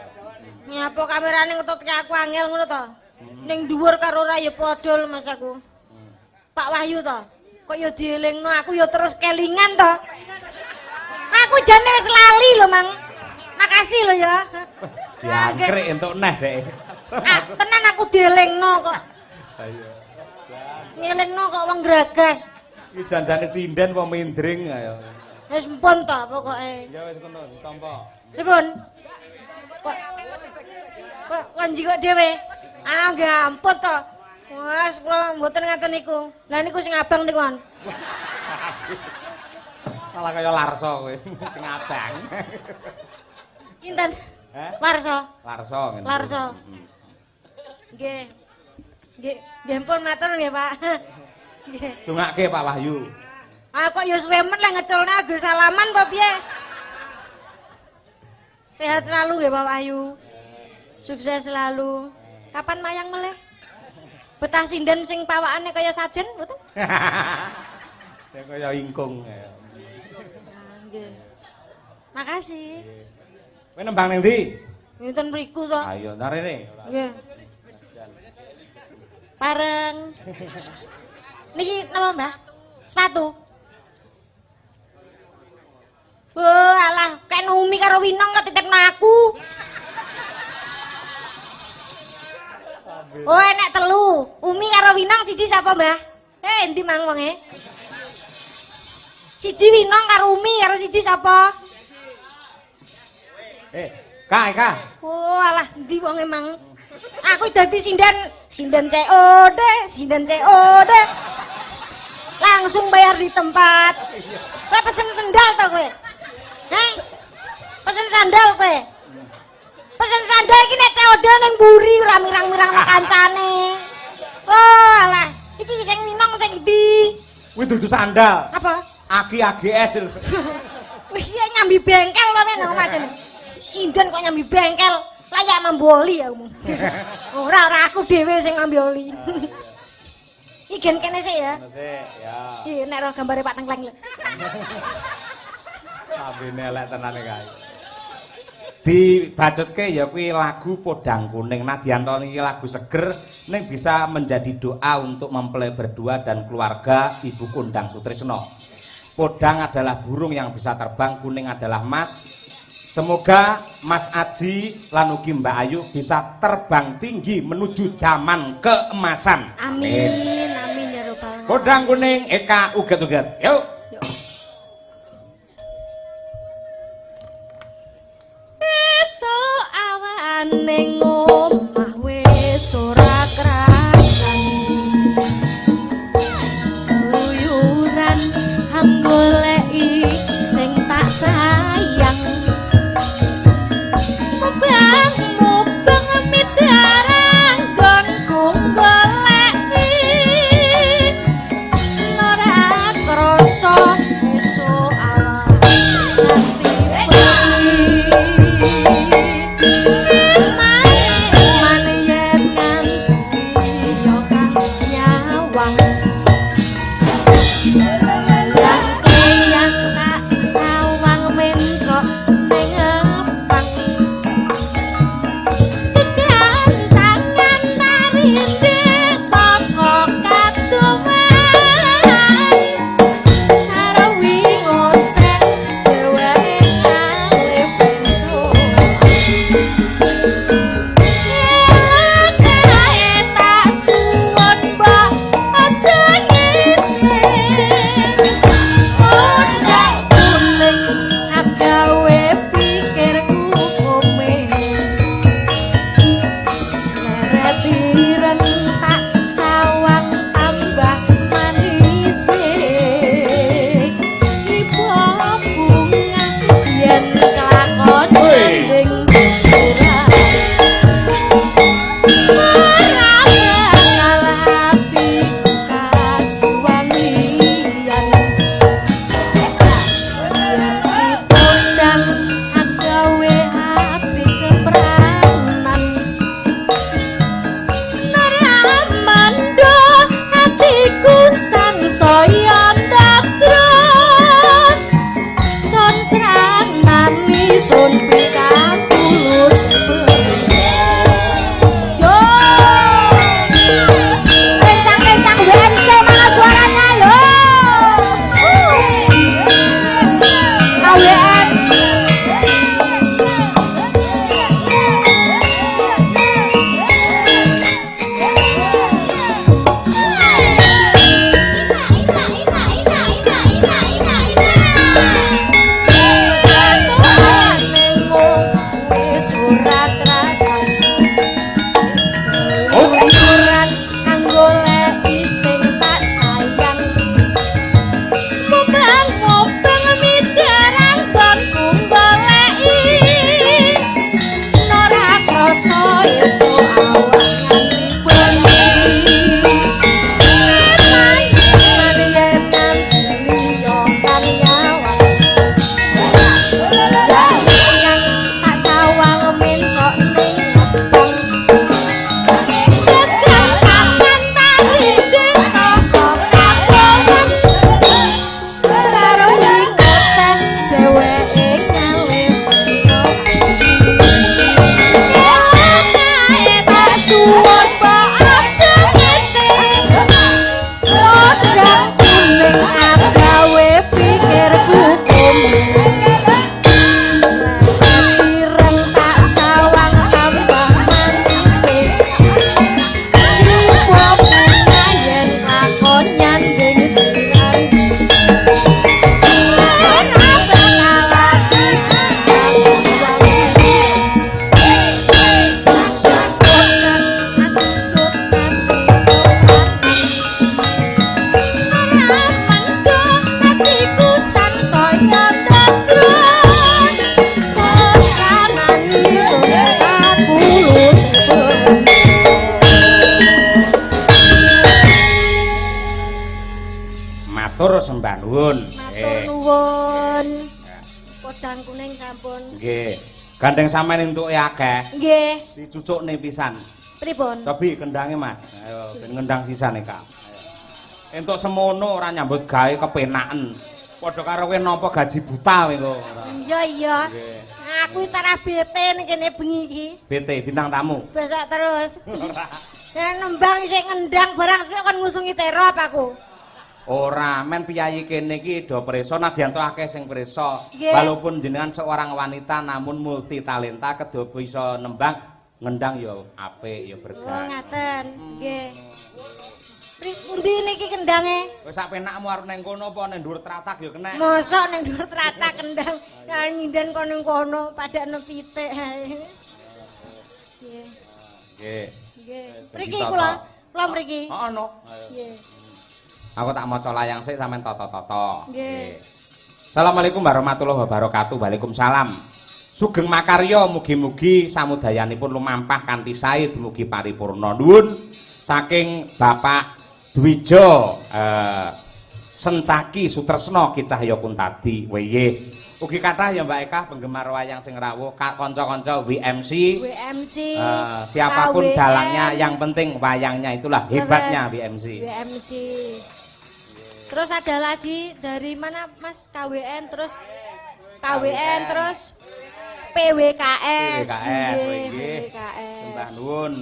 Speaker 3: Nyapa kamerane ngetutke aku angel ngono to? Ning dhuwur karo ora ya padha lho Mas aku. Pak Wahyu to? Kok ya dielingno aku ya terus kelingan to? Aku jane wis lali lho, Mang. Makasih lho ya.
Speaker 1: Diangkrik entuk neh dek.
Speaker 3: Ah, tenan aku dielingno kok.
Speaker 1: Ayo.
Speaker 3: Ngelingno kok wong gragas.
Speaker 1: Iki janjane sinden apa mindring ayo.
Speaker 3: Wis mpun to pokoke.
Speaker 1: Ya wis kono ditampa.
Speaker 3: Pripun? Kok kok njikok dhewe? Ah nggih ampun to. Wes kula mboten ngaten niku. Lah niku sing abang niku, Wan.
Speaker 1: Malah kaya Larso kowe, sing abang.
Speaker 3: Kinten?
Speaker 1: Heh?
Speaker 3: Larso.
Speaker 1: Larso ngene.
Speaker 3: Larso. Nggih. Nggih, nggih pun matur nggih, Pak. Nggih.
Speaker 1: Dongake Pak Wahyu.
Speaker 3: Ah kok ya suwe men lek ngeculne ago salaman apa piye? Sehat selalu nggih Pak Wahyu. Sukses selalu. Kapan mayang meleh? Betah sinden sing pawakane kaya sajen mboten?
Speaker 1: Ya kaya ingkung.
Speaker 3: Nggih. Makasih.
Speaker 1: Kowe nembang ning ndi?
Speaker 3: Wonten mriku to.
Speaker 1: Ayo ntar rene.
Speaker 3: Nggih. Pareng. Niki napa, Mbah? Sepatu. Oh, alah, kek Umi karo Winong kok titipno aku. Oh, enek telu. Umi karo Winong siji sapa, Mbah? Endi mang wonge? Siji Winong karo Umi karo siji sapa?
Speaker 1: Kak, Kak.
Speaker 3: Oh, alah, endi wonge mang? Aku dadi sinden, sinden COD, sinden COD. Langsung bayar di tempat. Kowe pesen sendal to kowe? Heh? Pesen sandal kowe? Pesen sandal iki nek COD ning mburi ora mirang-mirang kancane. Wah, alah, iki sing Minong sing ndi?
Speaker 1: Kuwi dudu sandal.
Speaker 3: Apa?
Speaker 1: Aki AGS lho.
Speaker 3: Wih, iya nyambi bengkel lho men omah jane. Sinden kok nyambi bengkel. Layak mambu oli aku. Ora, ora aku dhewe sing mambu oli. Iki gen kene sik ya.
Speaker 1: Sik, ya.
Speaker 3: Iki nek roh gambare Pak Tengkleng lho.
Speaker 1: Lambene elek tenane kae. Dibacutke ya kuwi lagu Podang Kuning. Nadyan to niki lagu seger ning bisa menjadi doa untuk mempelai berdua dan keluarga Ibu Kondang Sutrisno. Podang adalah burung yang bisa terbang, kuning adalah emas. Semoga Mas Aji lan ugi Mbak Ayu bisa terbang tinggi menuju zaman keemasan.
Speaker 3: Amin, amin ya robbal alamin.
Speaker 1: Podang Kuning Eka uget-uget. Yuk.
Speaker 3: Yuk. Esuk awane omah wis ora krasan. Keluyuran goleki sing tak sayang. Mubang-mubang midarang nggonku goleki. Ora krasa esuk awan nganti bengi. Eman yen nganti yo kang nyawang. Yang tak sawang mencok ning ngepang. Kegancangan tarinde saka kadoman. Sarawi ngoceh dheweke ngalih besok. Kae tak suwun mbok aja ngece. Podang kuning agawe pikirku kome. Sleret ireng tak sawang tambah manise. Ibu bunga yen kelakon gandeng surat. Ora bakal atiku kaduwanian. Yen si podang agawe ati kepranan. Ora mando atiku sangsaya ndadrat. Sun sranani sun pikatulus. Yo. Rencang-rencang WMC mana suaranya yo? AWN. Keluyuran goleki sing tak sayang. Mubang-mubang midarang nggonku goleki. Ora krasa esuk awan nganti bengi. Eman yen nganti liya kan nyawang. Yang tak sawang mencok ning ngepang. Kegancangan tarinde saka kadohan. Sarwi ngoceh dheweke ngalih mencok. Kae tak suwun mbok aja ngece. Podang kuning agawe pikirku kome. Sleret ireng tak sawang. Sekat bulut.
Speaker 1: Matur sembah nuwun.
Speaker 3: Matur nuwun. Podang kuning sampun.
Speaker 1: Nggih. Gandeng sampean entuke akeh.
Speaker 3: Nggih.
Speaker 1: Dicucukne pisan.
Speaker 3: Pripun?
Speaker 1: Cobi kendange, Mas. Ayo ben ngendang sisane, Kak. Ayo. Entuk semono ora nyambut gawe kepenaken. Padha karo kowe nampa gaji buta kowe engko.
Speaker 3: Iya, iya. Aku tarah BT ning kene bengi iki.
Speaker 1: BT bintang tamu.
Speaker 3: Besok terus. Ya nembang isih ngendang barang sik kon ngusungi terop aku.
Speaker 1: Ora, men piyayi kene iki do preso nadyan to akeh sing preso. Walaupun jenengan seorang wanita namun multi talenta kedo bisa nembang ngendang ya apik ya berkah.
Speaker 3: Oh ngaten. Nggih. Pundi niki kendange?
Speaker 1: Wis sak penakmu arep ning kono apa ning dhuwur tratak ya kenek.
Speaker 3: Mosok ning dhuwur tratak kendang nyinden kono ning kono padakno pitik ae. Nggih.
Speaker 1: Nggih.
Speaker 3: Nggih. Mriki kula, kula mriki.
Speaker 1: Heeh no.
Speaker 3: Nggih.
Speaker 1: Aku tak maca layang sik sampean tata-tata.
Speaker 3: Nggih.
Speaker 1: Assalamualaikum warahmatullahi wabarakatuh. Waalaikumsalam. Sugeng makarya mugi-mugi samudayanipun lumampah kanthi sae dumugi paripurna. Nuwun saking Bapak Dwijo Sencaki Sutresno Ki Cahya Kuntadi. Weye. Ugi kathah ya Mbak Eka penggemar wayang sing rawuh, kanca-kanca WMC.
Speaker 3: WMC.
Speaker 1: Siapapun
Speaker 3: KWN.
Speaker 1: Dalangnya yang penting wayangnya itulah hebatnya WMC.
Speaker 3: WMC. Terus ada lagi dari mana Mas? KWN terus KWN terus PWKS.
Speaker 1: PWKS. Sembah nuwun.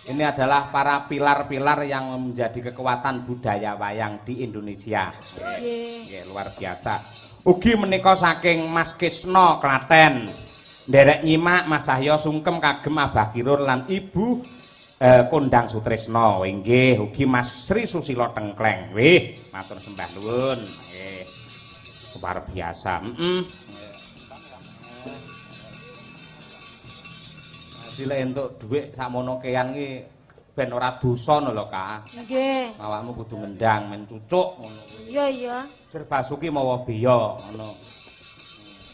Speaker 1: Ini adalah para pilar-pilar yang menjadi kekuatan budaya wayang di Indonesia. Nggih, luar biasa. Ugi menika saking Mas Kisno Klaten. Nderek nyimak Mas Cahya sungkem kagem Abah Kirun lan Ibu Kondang Sutresno. Inggih, ugi Mas Sri Susilo Tengkleng. Wih, matur sembah nuwun. Nggih. Luar biasa. Heeh. Dadi entuk dhuwit sakmono kean iki ben ora dosa lho, Kak.
Speaker 3: Nggih.
Speaker 1: Awakmu kudu ngendang men cucuk ngono.
Speaker 3: Iya, iya.
Speaker 1: Sir Basuki mawa biya ngono.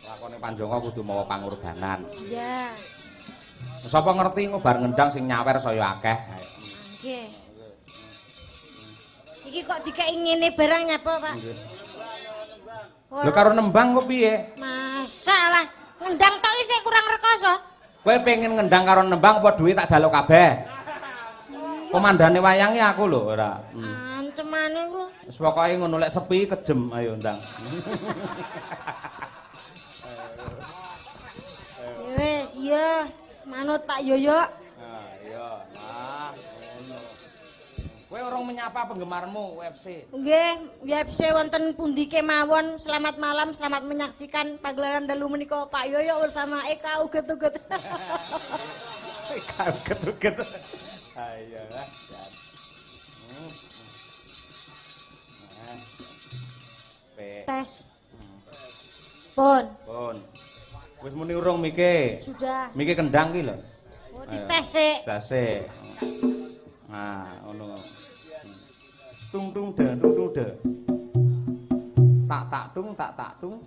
Speaker 1: Lakone Panjangka kudu mawa pangorbanan.
Speaker 3: Iya.
Speaker 1: Sapa ngerti engko bar ngendang sing nyawer saya akeh.
Speaker 3: Nggih. Iki kok dikeki ngene barang nyapa, Pak?
Speaker 1: Nggih. Lho karo nembang kok piye?
Speaker 3: Masalah ngendang tok isih kurang rekoso.
Speaker 1: Kowe pengen ngendang karo nembang apa duit tak jaluk kabeh? Komandane wayange aku lho ora.
Speaker 3: Ancemane lho.
Speaker 1: Wis pokoke ngono lek sepi kejem ayo ndang.
Speaker 3: Wis iya, manut Pak Yoyo.
Speaker 1: Ah iya, nah ngono. Kowe urung menyapa penggemarmu UFC.
Speaker 3: Nggih, UFC wonten pundi kemawon. Selamat malam, selamat menyaksikan pagelaran dalu menika Pak Yoyo bersama Eka Uget-uget.
Speaker 1: Eka Uget-uget. Ayo lah.
Speaker 3: Tes. Pun.
Speaker 1: Pun. Wis muni urung mike?
Speaker 3: Sudah.
Speaker 1: Mike kendang ki lho.
Speaker 3: Oh, dites sik.
Speaker 1: Tes sik. Nah, ngono. Tung tung de tung tung de. Tak tak tung tak tak tung.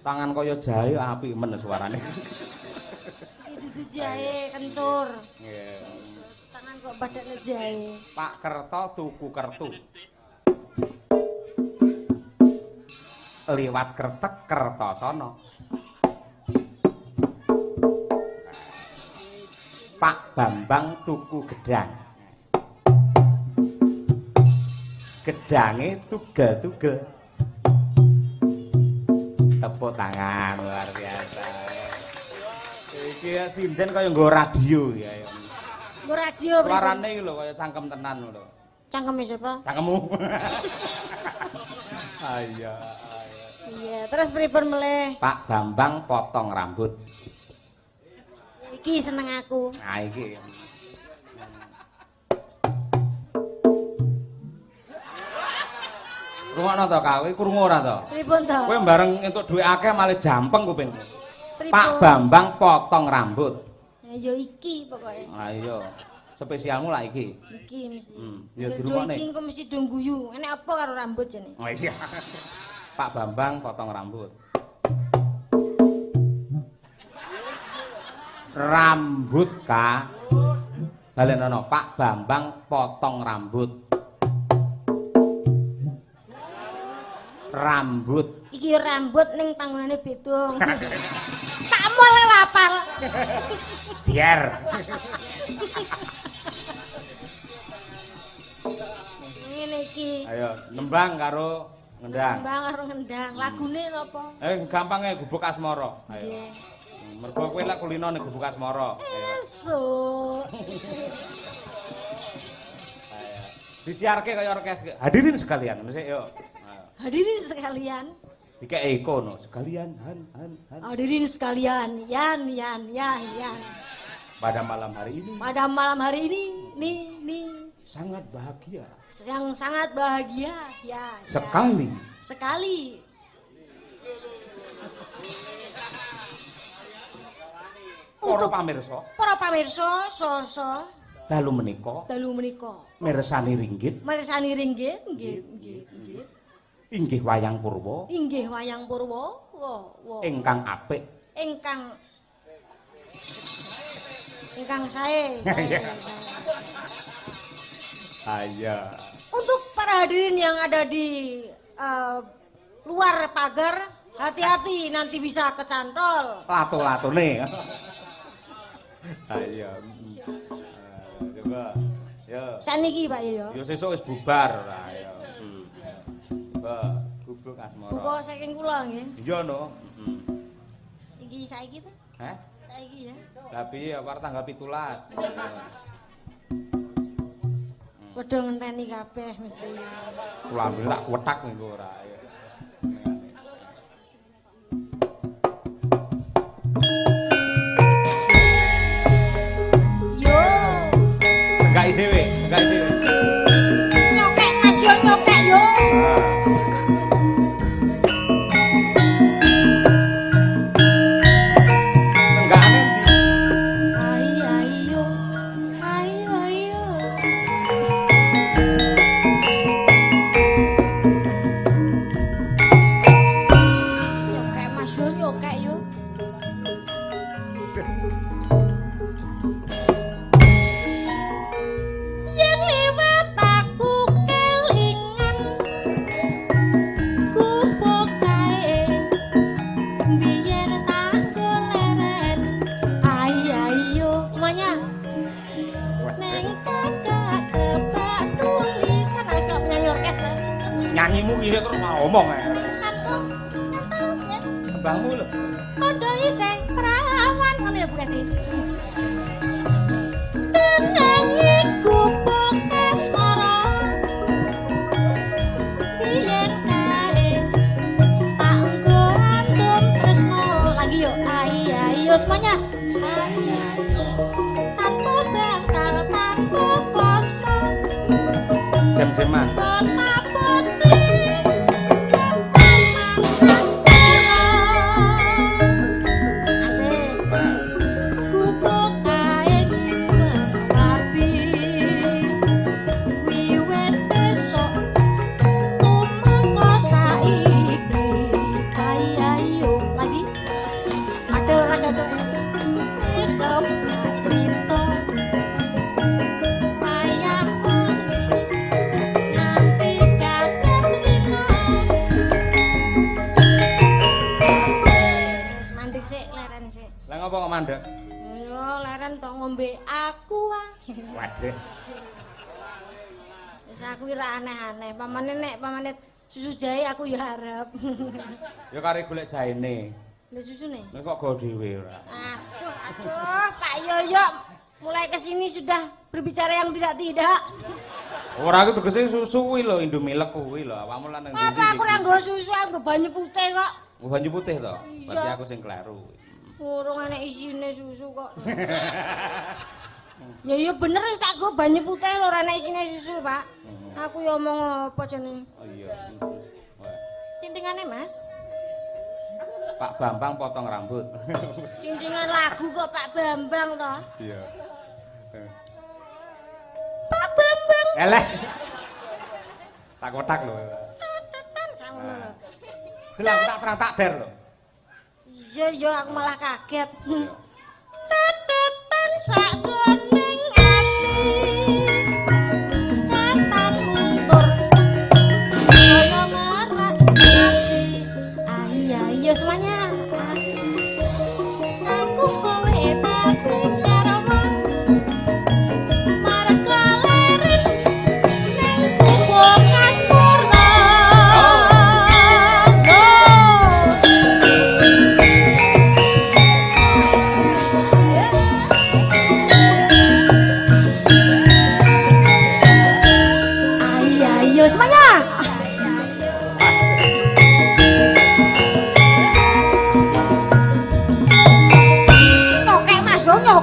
Speaker 1: Tangan kaya jahe apik men suarane.
Speaker 3: Iki dudu jahe kencur.
Speaker 1: Nggih.
Speaker 3: Tangan kok padakne jahe.
Speaker 1: Pak Kerto tuku kertu. Liwat kertek Kertosono. Pak Bambang tuku gedang. Gedange tugel-tugel. Tepuk tangan luar biasa. Iki sinden kaya nggo radio ya.
Speaker 3: Nggo radio pripun?
Speaker 1: Suarane iki lho kaya cangkem tenan lho.
Speaker 3: Cangkeme sapa?
Speaker 1: Cangkemmu. Ayo.
Speaker 3: Iya, terus pripun meleh?
Speaker 1: Pak Bambang potong rambut.
Speaker 3: Iki seneng aku.
Speaker 1: Nah iki. Rungokno to, Kak? Kowe krungu ora to?
Speaker 3: Pripun to?
Speaker 1: Kowe bareng entuk dhuwit akeh malah jampeng kupingmu. Pak Bambang potong rambut.
Speaker 3: Ya ya iki pokoke.
Speaker 1: Ah iya. Spesialmu lah iki.
Speaker 3: Iki mesti.
Speaker 1: Ya dirungokne.
Speaker 3: Iki engko mesti do guyu. Enek apa karo rambut jane?
Speaker 1: Oh iya. Pak Bambang potong rambut. Rambut ka. Balenono Pak Bambang potong rambut. Rambut.
Speaker 3: Iki rambut ning panggonane beda. Tak mole lapal.
Speaker 1: Biar.
Speaker 3: Ngene iki.
Speaker 1: Ayo nembang karo ngendang.
Speaker 3: Nembang karo ngendang. Lagune napa?
Speaker 1: Gampange Gubuk Asmara. Ayo. Mergo kowe lek kulino ning Gubuk Asmara.
Speaker 3: Esuk.
Speaker 1: Ayo. Disiarke kaya orkes. Hadirin sekalian, mesti yo.
Speaker 3: Hadirin sekalian.
Speaker 1: Dikek eko no, sekalian han han han.
Speaker 3: Hadirin sekalian, yan yan yan yan.
Speaker 1: Pada malam hari ini.
Speaker 3: Pada malam hari ini, nih nih.
Speaker 1: Sangat bahagia.
Speaker 3: Yang sangat bahagia, ya.
Speaker 1: Sekali.
Speaker 3: Ya. Sekali.
Speaker 1: Para pamirsa.
Speaker 3: Para pamirsa, so-so.
Speaker 1: Dalu menika.
Speaker 3: Dalu menika.
Speaker 1: Mirsani ringgit.
Speaker 3: Mirsani ringgit, nggih, nggih, nggih.
Speaker 1: Inggih wayang purwa.
Speaker 3: Inggih wayang purwa. Wo, wo.
Speaker 1: Ingkang apik.
Speaker 3: Ingkang ingkang sae. Sae.
Speaker 1: Ayo.
Speaker 3: Untuk para hadirin yang ada di luar pagar, hati-hati nanti bisa kecantol.
Speaker 1: Lato-latone. Ayo. Coba. Yo.
Speaker 3: Saniki Pak yo.
Speaker 1: Yo sesuk wis bubar. Ayo. Coba Gubuk Asmara.
Speaker 3: Buka saking kula nggih.
Speaker 1: Iya no.
Speaker 3: Iki saiki ta?
Speaker 1: Heh?
Speaker 3: Saiki ya.
Speaker 1: Lah piye arep tanggal 17.
Speaker 3: Padha ngenteni kabeh mesti.
Speaker 1: Kula ambil tak kotak mengko ora.
Speaker 3: Yo.
Speaker 1: Tenggaki dhewe, tenggaki dhewe.
Speaker 3: Nyokek Mas yo nyokek yo.
Speaker 1: Tenggakane ndi?
Speaker 3: Ai ayo. Ai ayo. Nyokek Mas yo nyokek yo. Yen liwat aku kelingan gubuk kae biyen tak goleren. Ai ayo semuanya. Neng cakak kebak tulisan harus kok penyanyi orkes lah.
Speaker 1: Nyanyimu ki terus mau ngomong ae.
Speaker 3: Kanto ya.
Speaker 1: Tembangmu lho.
Speaker 3: Kondo isih perawan ngono ya Bu Kasih. Jenenge Gubuk Asmara. Biyen kae tak nggo andum tresno. Lagi yo ai ayo semuanya. Ai ayo. Tanpa bantal tanpa kloso.
Speaker 1: Jam-jaman.
Speaker 3: Kota putih Taman Asmara. Asik. Gubuk kae nyimpen ati. Wiwit besok tumeka saiki. Ai ayo lagi. Padha ora cocok. Kebak crita wayah wengi nganti kaget rina. Wis mandek sik leren sik.
Speaker 1: Lah ngopo kok mandek?
Speaker 3: Yo leren to ngombe aqua.
Speaker 1: Waduh.
Speaker 3: Wis aku ora aneh-aneh. Pamane nek pamane susu jahe aku ya arep.
Speaker 1: Ya kare golek jahene.
Speaker 3: Lha susune?
Speaker 1: Lah kok go dhewe ora.
Speaker 3: Aduh, aduh, Pak Yoyo mulai kesini sudah berbicara yang tidak-tidak.
Speaker 1: Ora aku tegese susu kuwi lho, Indomilk kuwi lho. Awakmu lan nang ndi?
Speaker 3: Apa aku ora nggo susu, aku nggo banyu putih kok.
Speaker 1: Nggo banyu putih to?
Speaker 3: Iya.
Speaker 1: Berarti aku sing kleru.
Speaker 3: Urung enek isine susu kok. Ya ya bener wis tak nggo banyu putih lho ora enek isine susu, Pak. Aku ya omong apa jenenge?
Speaker 1: Oh iya. Wah.
Speaker 3: Cintingane, Mas.
Speaker 1: Pak Bambang potong rambut.
Speaker 3: Cintingan lagu kok Pak Bambang to?
Speaker 1: Iya.
Speaker 3: Pak Bambang.
Speaker 1: Eleh. Tak kotak lho.
Speaker 3: Catetan sak ngono lho.
Speaker 1: Delok tak terang tak der lho.
Speaker 3: Iya iya aku malah kaget. Catetan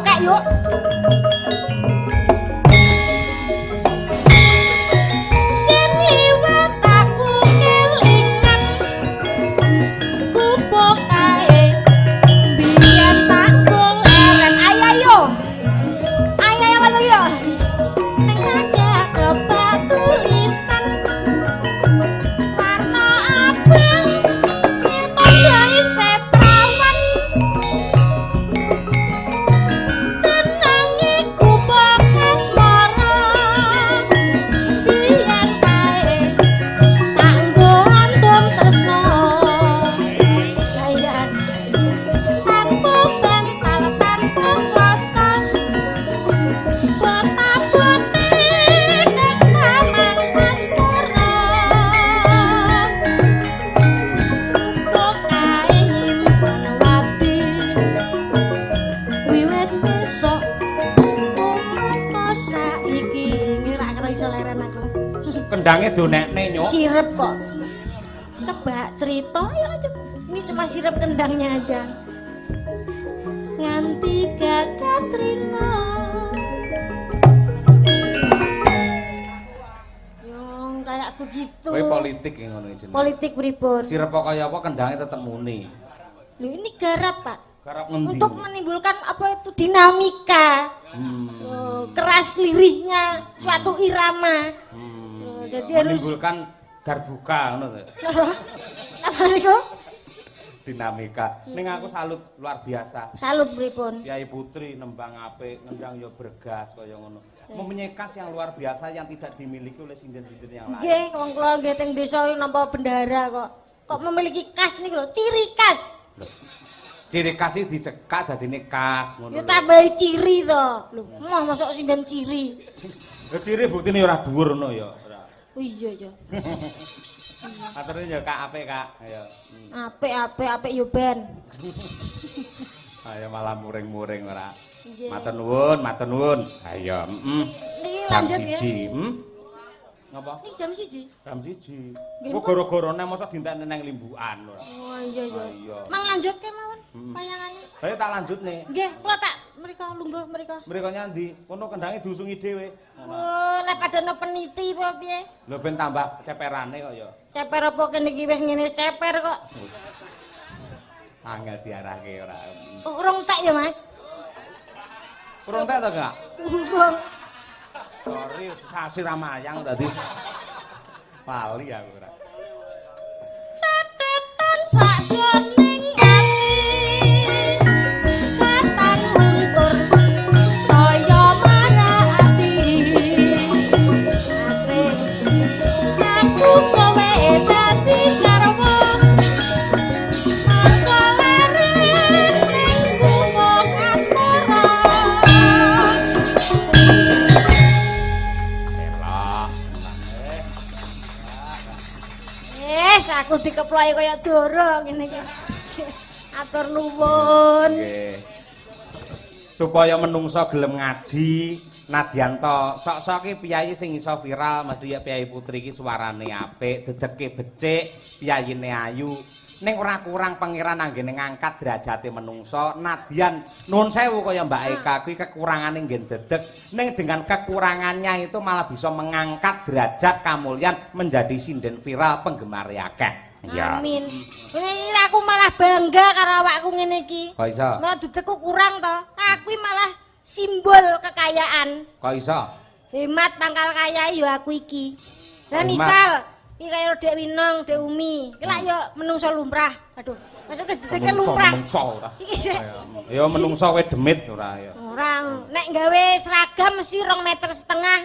Speaker 3: Bokek yuk. Yen liwat aku kelingan kupo kae biyen tak leren. Ayo ayo. Ayo ayo lagu yo. Nang cagak kebak tulisan warna abang yen padha isih prawan. Jenenge kupo kasmara biyen kae tak nggo andum tresno. Kaya tanpa bantal tanpa kloso bota-bote taman asmara. Kupo kae nyimpen wati wiwit besok tumeka saiki. Ngira kira iso leren aku.
Speaker 1: Kendange donekne nyuk.
Speaker 3: Sirep kok. Kebak cerita ya aja. Ini cuma sirep kendangnya aja. Nganti gagak trino. Yung kayak begitu.
Speaker 1: Kowe politik yang ngono iki jenenge.
Speaker 3: Politik pripun?
Speaker 1: Sirep kaya apa kendange tetep muni.
Speaker 3: Lho ini garap, Pak.
Speaker 1: Garap ngendi?
Speaker 3: Untuk menimbulkan apa itu dinamika. Oh, keras lirihnya suatu irama. Oh,
Speaker 1: Iya.
Speaker 3: jadi harus
Speaker 1: menimbulkan darbuka ngono to.
Speaker 3: Apa niku?
Speaker 1: Dinamika. Ning aku salut luar biasa.
Speaker 3: Salut pripun?
Speaker 1: Kiai Putri nembang apik, ngendang ya bergas kaya ngono. Mempunyai kas yang luar biasa yang tidak dimiliki oleh sinden-sinden yang lain.
Speaker 3: Nggih, wong kula nggih teng desa nampa bendahara kok. Kok memiliki kas niku lho, ciri khas.
Speaker 1: Lho. Ciri khas iki dicekak dadine kas ngono.
Speaker 3: Ya
Speaker 1: lho.
Speaker 3: tambahi ciri to. Lho, moh mosok sinden ciri.
Speaker 1: Lho ciri buktine ora dhuwur ngono ya. Ora.
Speaker 3: Oh iya ya.
Speaker 1: Aturne ya Kak apik Kak. Ayo.
Speaker 3: Apik apik apik yo ben.
Speaker 1: Ayo malah muring-muring ora.
Speaker 3: Nggih.
Speaker 1: Matur nuwun, matur nuwun. Ayo, heeh.
Speaker 3: Niki
Speaker 1: Jam
Speaker 3: lanjut ya.
Speaker 1: 1, Ngapa?
Speaker 3: Niki jam 1.
Speaker 1: Jam 1.
Speaker 3: Nggih,
Speaker 1: Kok gara-garane mosok dintekne nang limbukan ora.
Speaker 3: Oh iya iya.
Speaker 1: Iya.
Speaker 3: Mang lanjut ke mawon payangane.
Speaker 1: Ayo tak lanjut nih.
Speaker 3: Nggih, kula tak mriko lungguh mriko.
Speaker 1: Mriko nyandi, kono kendange diusungi dhewe.
Speaker 3: Oh, lek padane peniti apa piye?
Speaker 1: Lho ben tambah ceperane kok ya.
Speaker 3: Ceper apa kene iki wis ngene ceper kok.
Speaker 1: Angel diarahke ora.
Speaker 3: Urung tek ya, Mas?
Speaker 1: Urung tek to, Kak?
Speaker 3: Urung.
Speaker 1: Sorry, sasi ramayang tadi. Pali aku ora.
Speaker 3: Catetan sakjroning ati. Katan luntur saya marah ati. Asih aku kowe dadi garwa. Mangko leren ning gubuk asmara.
Speaker 1: Elok.
Speaker 3: Yes, aku dikeploki kaya dara ngene iki. Atur nuwun.
Speaker 1: Nggih. Supaya menungso gelem ngaji, nadyan to sok-sok ki piyayi sing iso viral mesti ya Piyayi Putri iki suarane apik, dedeke becik, piyayine ayu. Ning ora kurang pangeran anggene ngangkat derajate menungso, nadyan nuwun sewu kaya Mbak Eka kuwi kekurangane nggen dedeg, ning dengan kekurangannya itu malah bisa mengangkat derajat kamulyan menjadi sinden viral penggemar akeh. Ya.
Speaker 3: Amin. Ini aku malah bangga karo awakku ngene iki.
Speaker 1: Kok iso?
Speaker 3: Malah dedekku kurang to. Aku malah simbol kekayaan.
Speaker 1: Kok iso?
Speaker 3: Hemat pangkal kaya ya aku iki. Lah
Speaker 1: Hemat.
Speaker 3: misal iki kaya Dek Winong, Dek Umi. Iki lak ya menungso lumrah. Aduh, maksudnya dedeke lumrah.
Speaker 1: Menungso ora.
Speaker 3: Iki sik
Speaker 1: Ya menungso kowe demit ora ya.
Speaker 3: ora nek gawe seragam mesti 2,5 meter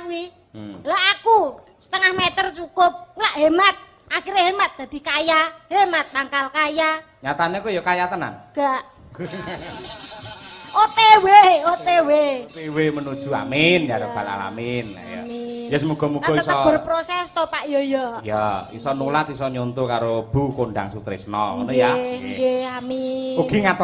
Speaker 3: kuwi. Lah aku 0,5 meter cukup. Lah hemat. Akhirnya hemat dadi kaya, hemat pangkal kaya.
Speaker 1: Nyatane kowe ya kaya tenan.
Speaker 3: Gak. OTW, OTW.
Speaker 1: PW menuju amin ya rabbal alamin. Ya.
Speaker 3: Amin.
Speaker 1: Ya semoga-moga
Speaker 3: Kan
Speaker 1: iso
Speaker 3: tetep berproses to Pak Yoyo.
Speaker 1: Ya, iso nulat iso nyonto karo Bu Kondang Sutrisno ngono ya.
Speaker 3: Nggih, nggih, amin.
Speaker 1: Ugi ngatur